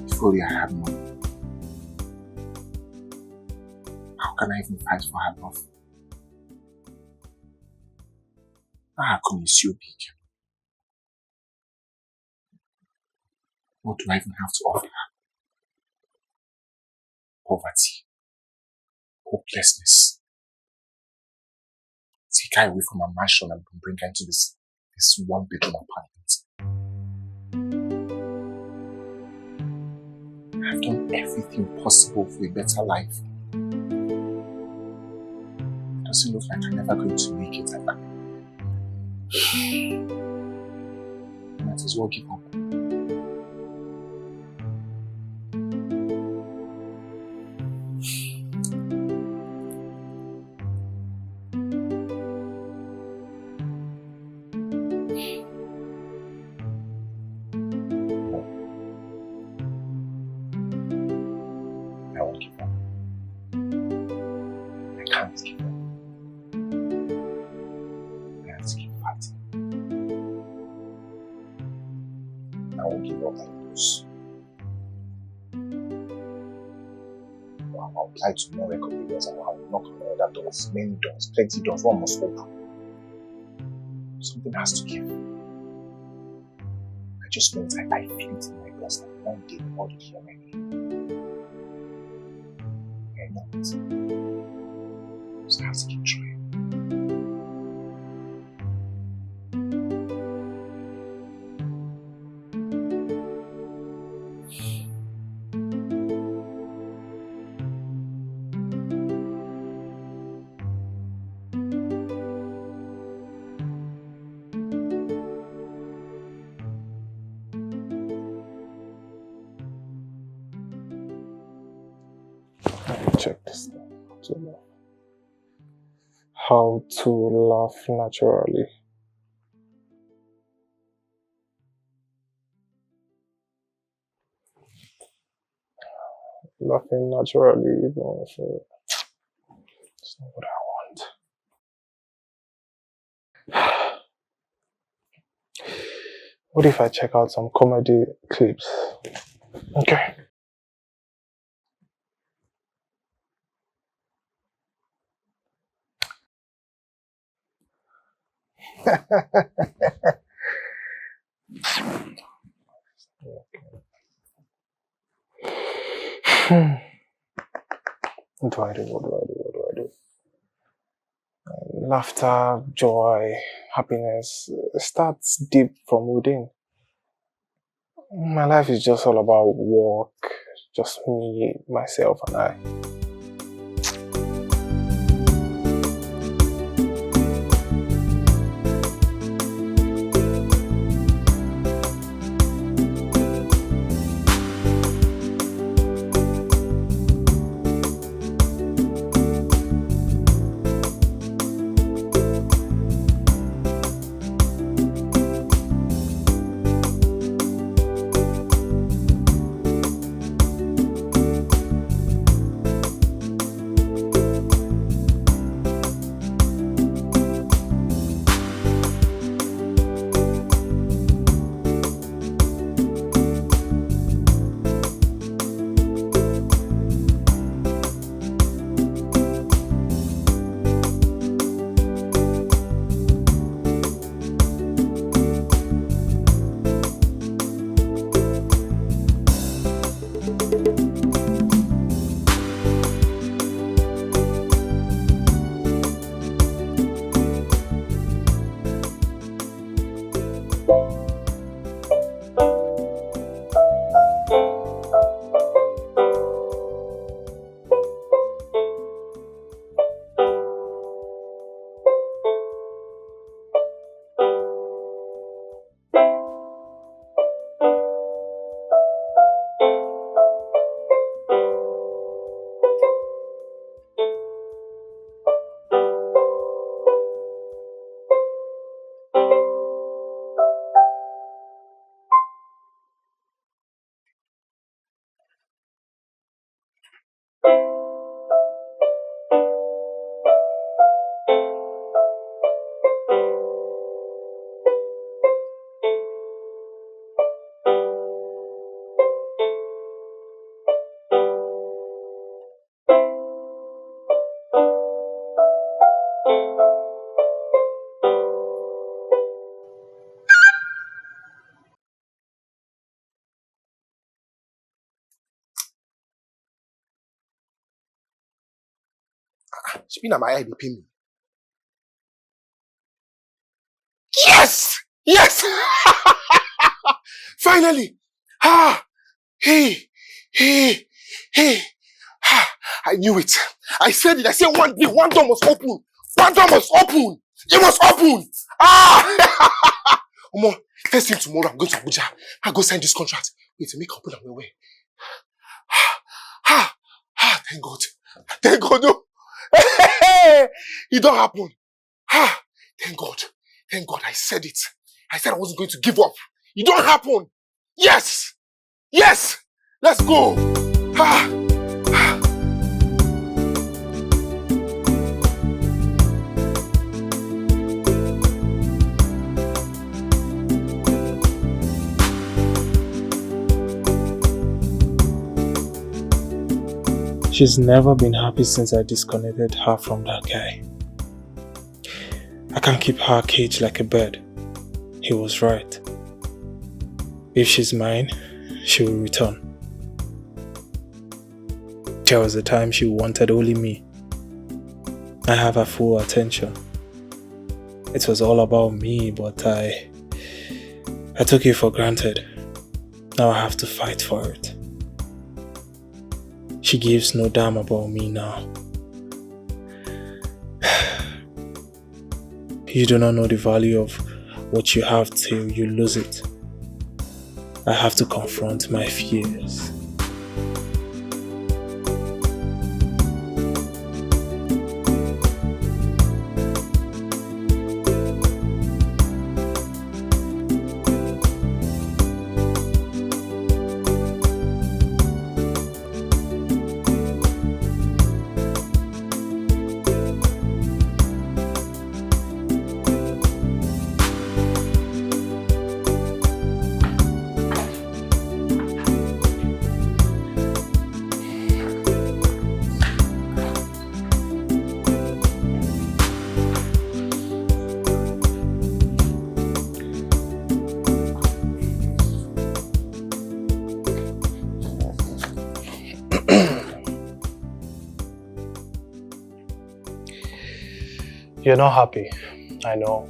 If only I had money. How can I even fight for her love? Ah, come you so big. What do I even have to offer her? Poverty, hopelessness. Take her away from her mansion and bring her into this this one bedroom apartment. I've done everything possible for a better life. It doesn't look like I'm ever going to make it. I might as well give up. I won't give up. I can't give up. I have to keep fighting. I won't give up like this. I'll apply to more record areas and I'll knock on other doors, many doors, plenty doors, one must open. Something has to give. I just want, I, I feel it in my bones that one day the world will hear my name. I know it. Just have to keep trying. Let me check this thing. How to laugh naturally. Laughing naturally, even if, uh, it's not what I want. What if I check out some comedy clips? Okay. Hmm. What do I do? What do I do? What do I do? Laughter, joy, happiness, uh, starts deep from within. My life is just all about work, just me, myself, and I. Shebi na my eye dey pain me. Yes! Yes! Finally! Ah! Hey! Hey! Hey! Ah! I knew it. I said it. I said one day, one door must open. One door must open. It must open. Ah! Omo, first thing tomorrow, I'm going to Abuja. I go sign this contract. Wait, make I open am well well. Ah! Ah! Ah! Thank God. Thank God. Oh. It don happen. Ah! Thank God. Thank God. I said it. I said I wasn't going to give up. It don happen. Yes! Yes! Let's go! Ah! Ah! She She's never been happy since I disconnected her from that guy. I can't keep her caged like a bird. He was right. If she's mine, she will return. There was a time she wanted only me. I have her full attention. It was all about me, but I I took it for granted. Now I have to fight for it. She gives no damn about me now. You do not know the value of what you have till you lose it. I have to confront my fears. You're not happy, I know.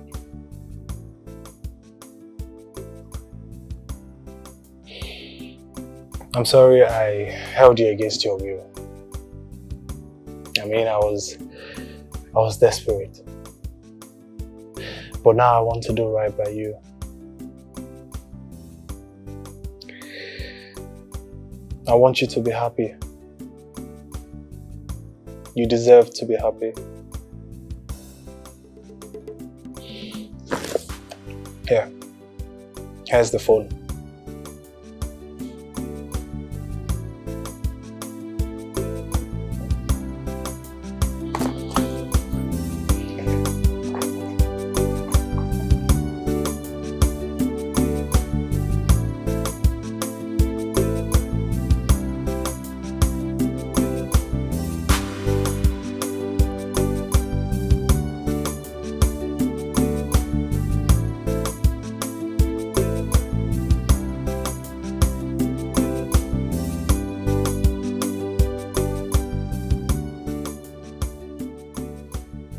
I'm sorry I held you against your will. I mean, I was, I was desperate. But now I want to do right by you. I want you to be happy. You deserve to be happy. Here. Here's the phone.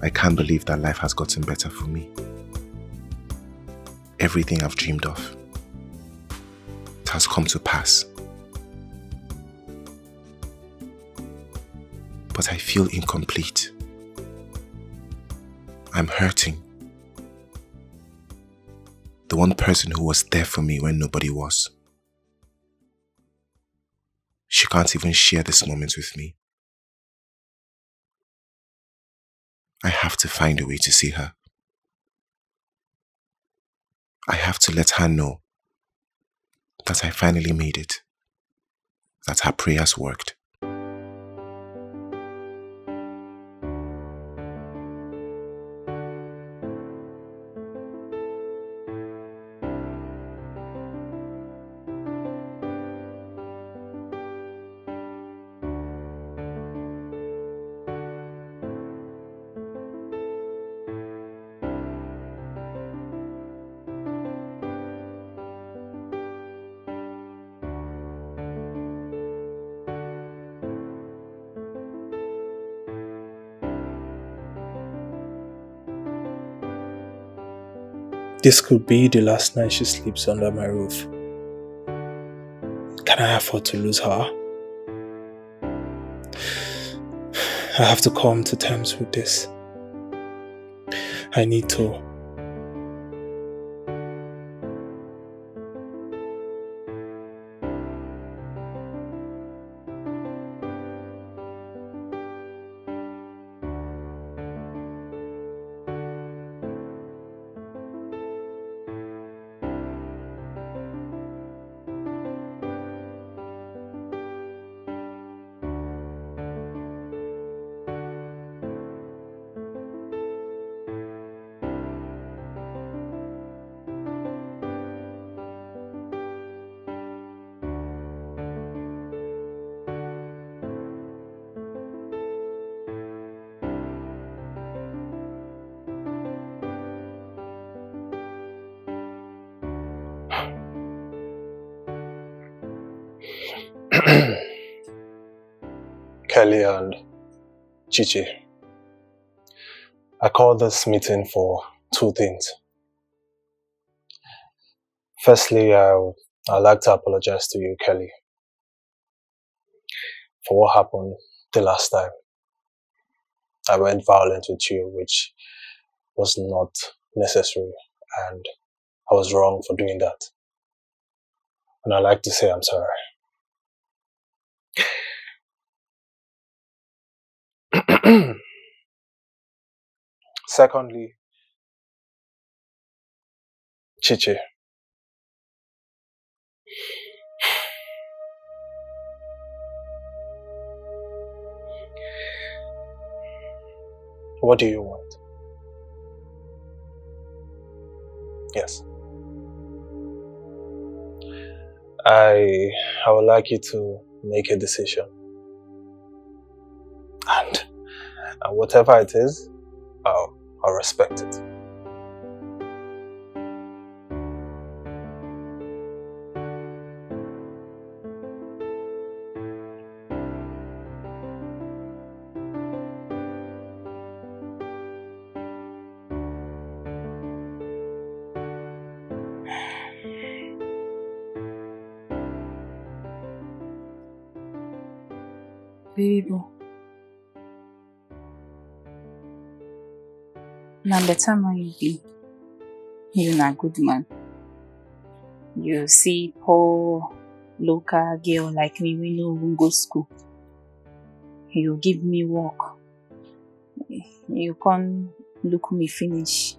I can't believe that life has gotten better for me. Everything I've dreamed of, it has come to pass. But I feel incomplete. I'm hurting. The one person who was there for me when nobody was. She can't even share this moment with me. I have to find a way to see her. I have to let her know that I finally made it, that her prayers worked. This could be the last night she sleeps under my roof. Can I afford to lose her? I have to come to terms with this. I need to. Kelly and Chichi. I called this meeting for two things. Firstly, I, I'd like to apologize to you, Kelly, for what happened the last time. I went violent with you, which was not necessary, and I was wrong for doing that. And I'd like to say I'm sorry. Secondly, Chichi. What do you want? Yes. I I would like you to make a decision. And, and whatever it is, I'll, I'll respect it. Baby boo, na better man you be. You na good man. You see poor local girl like me wey no even go school. You give me work. You come look me finish.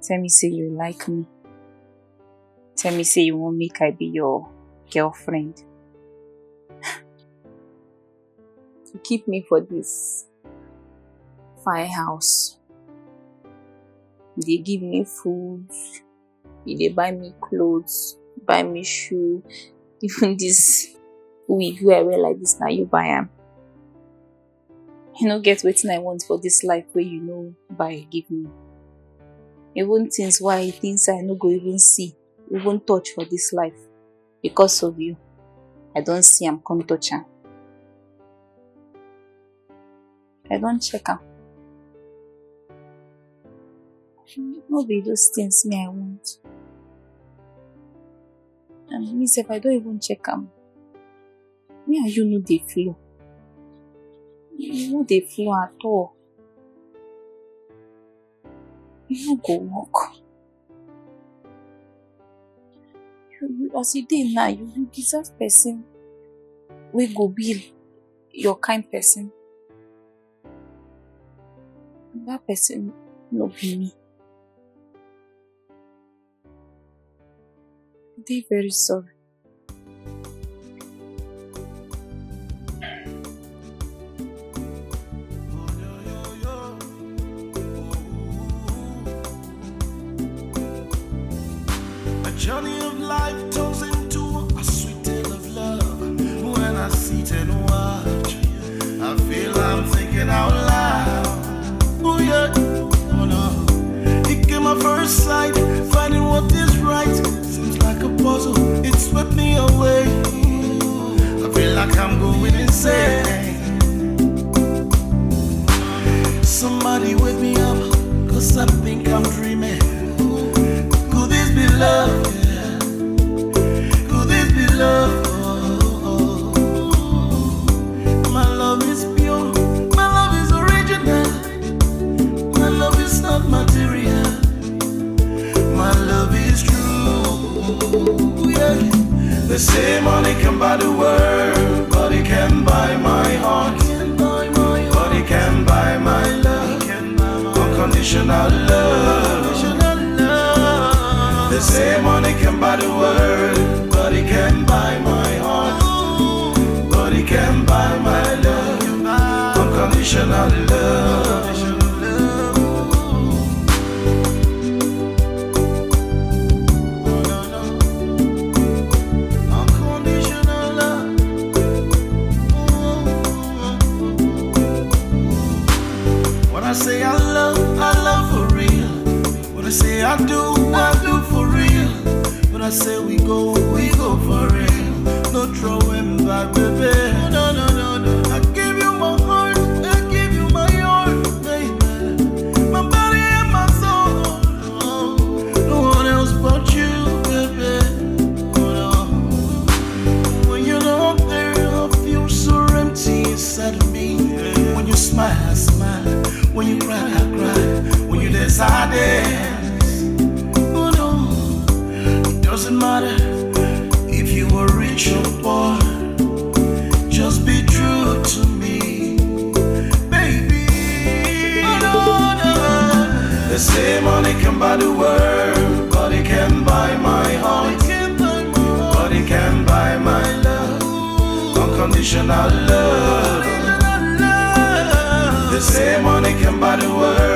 Tell me say you like me. Tell me say you wan make I be your girlfriend. You keep me for this fine house. You dey give me food. You dey buy me clothes, buy me shoe. Even this wig wey I wear like this, na you buy am. I no get wetin I want for this life wey you no buy give me. Even things wey I think say I no go even see, even touch for this life, because of you, I don see am come touch am. I don check am. No be those things me I want. And me sef, I don even check am. Me and you no dey flow. We no dey flow at all. E no go work. You, you, as you dey now, you, you deserve person wey go be your kind person. That person no be me. I dey very sorry. A journey of life turns into a sweet tale of love. When I sit and watch, I feel I'm thinking out loud. Oh yeah, oh no. It came at first sight, finding what is right seems like a puzzle. It swept me away. I feel like I'm going insane. Somebody wake me up, cause I think I'm dreaming. Could this be love? Yeah. Could this be love? Oh, oh, oh. My love is pure, my love is original. My love is not material. My love is true. Yeah. They say money can buy the world, but it can buy my heart. But it can buy my love. Unconditional love. They say money can buy the world, but it can buy my heart. But it can buy my love. Unconditional love. Unconditional love. When I say I love, I love for real. When I say I do, I do for real. When I say we go, we go for real. No throwing back, baby. No, no, no, no. I give smile, I smile. When you cry, I cry. When you dance, I dance. Oh no, it doesn't matter if you were rich or poor. Just be true to me, baby. Oh no, no. They say money can buy the world, but it can buy my heart. But it can buy my love. Unconditional love. They say money can buy the world.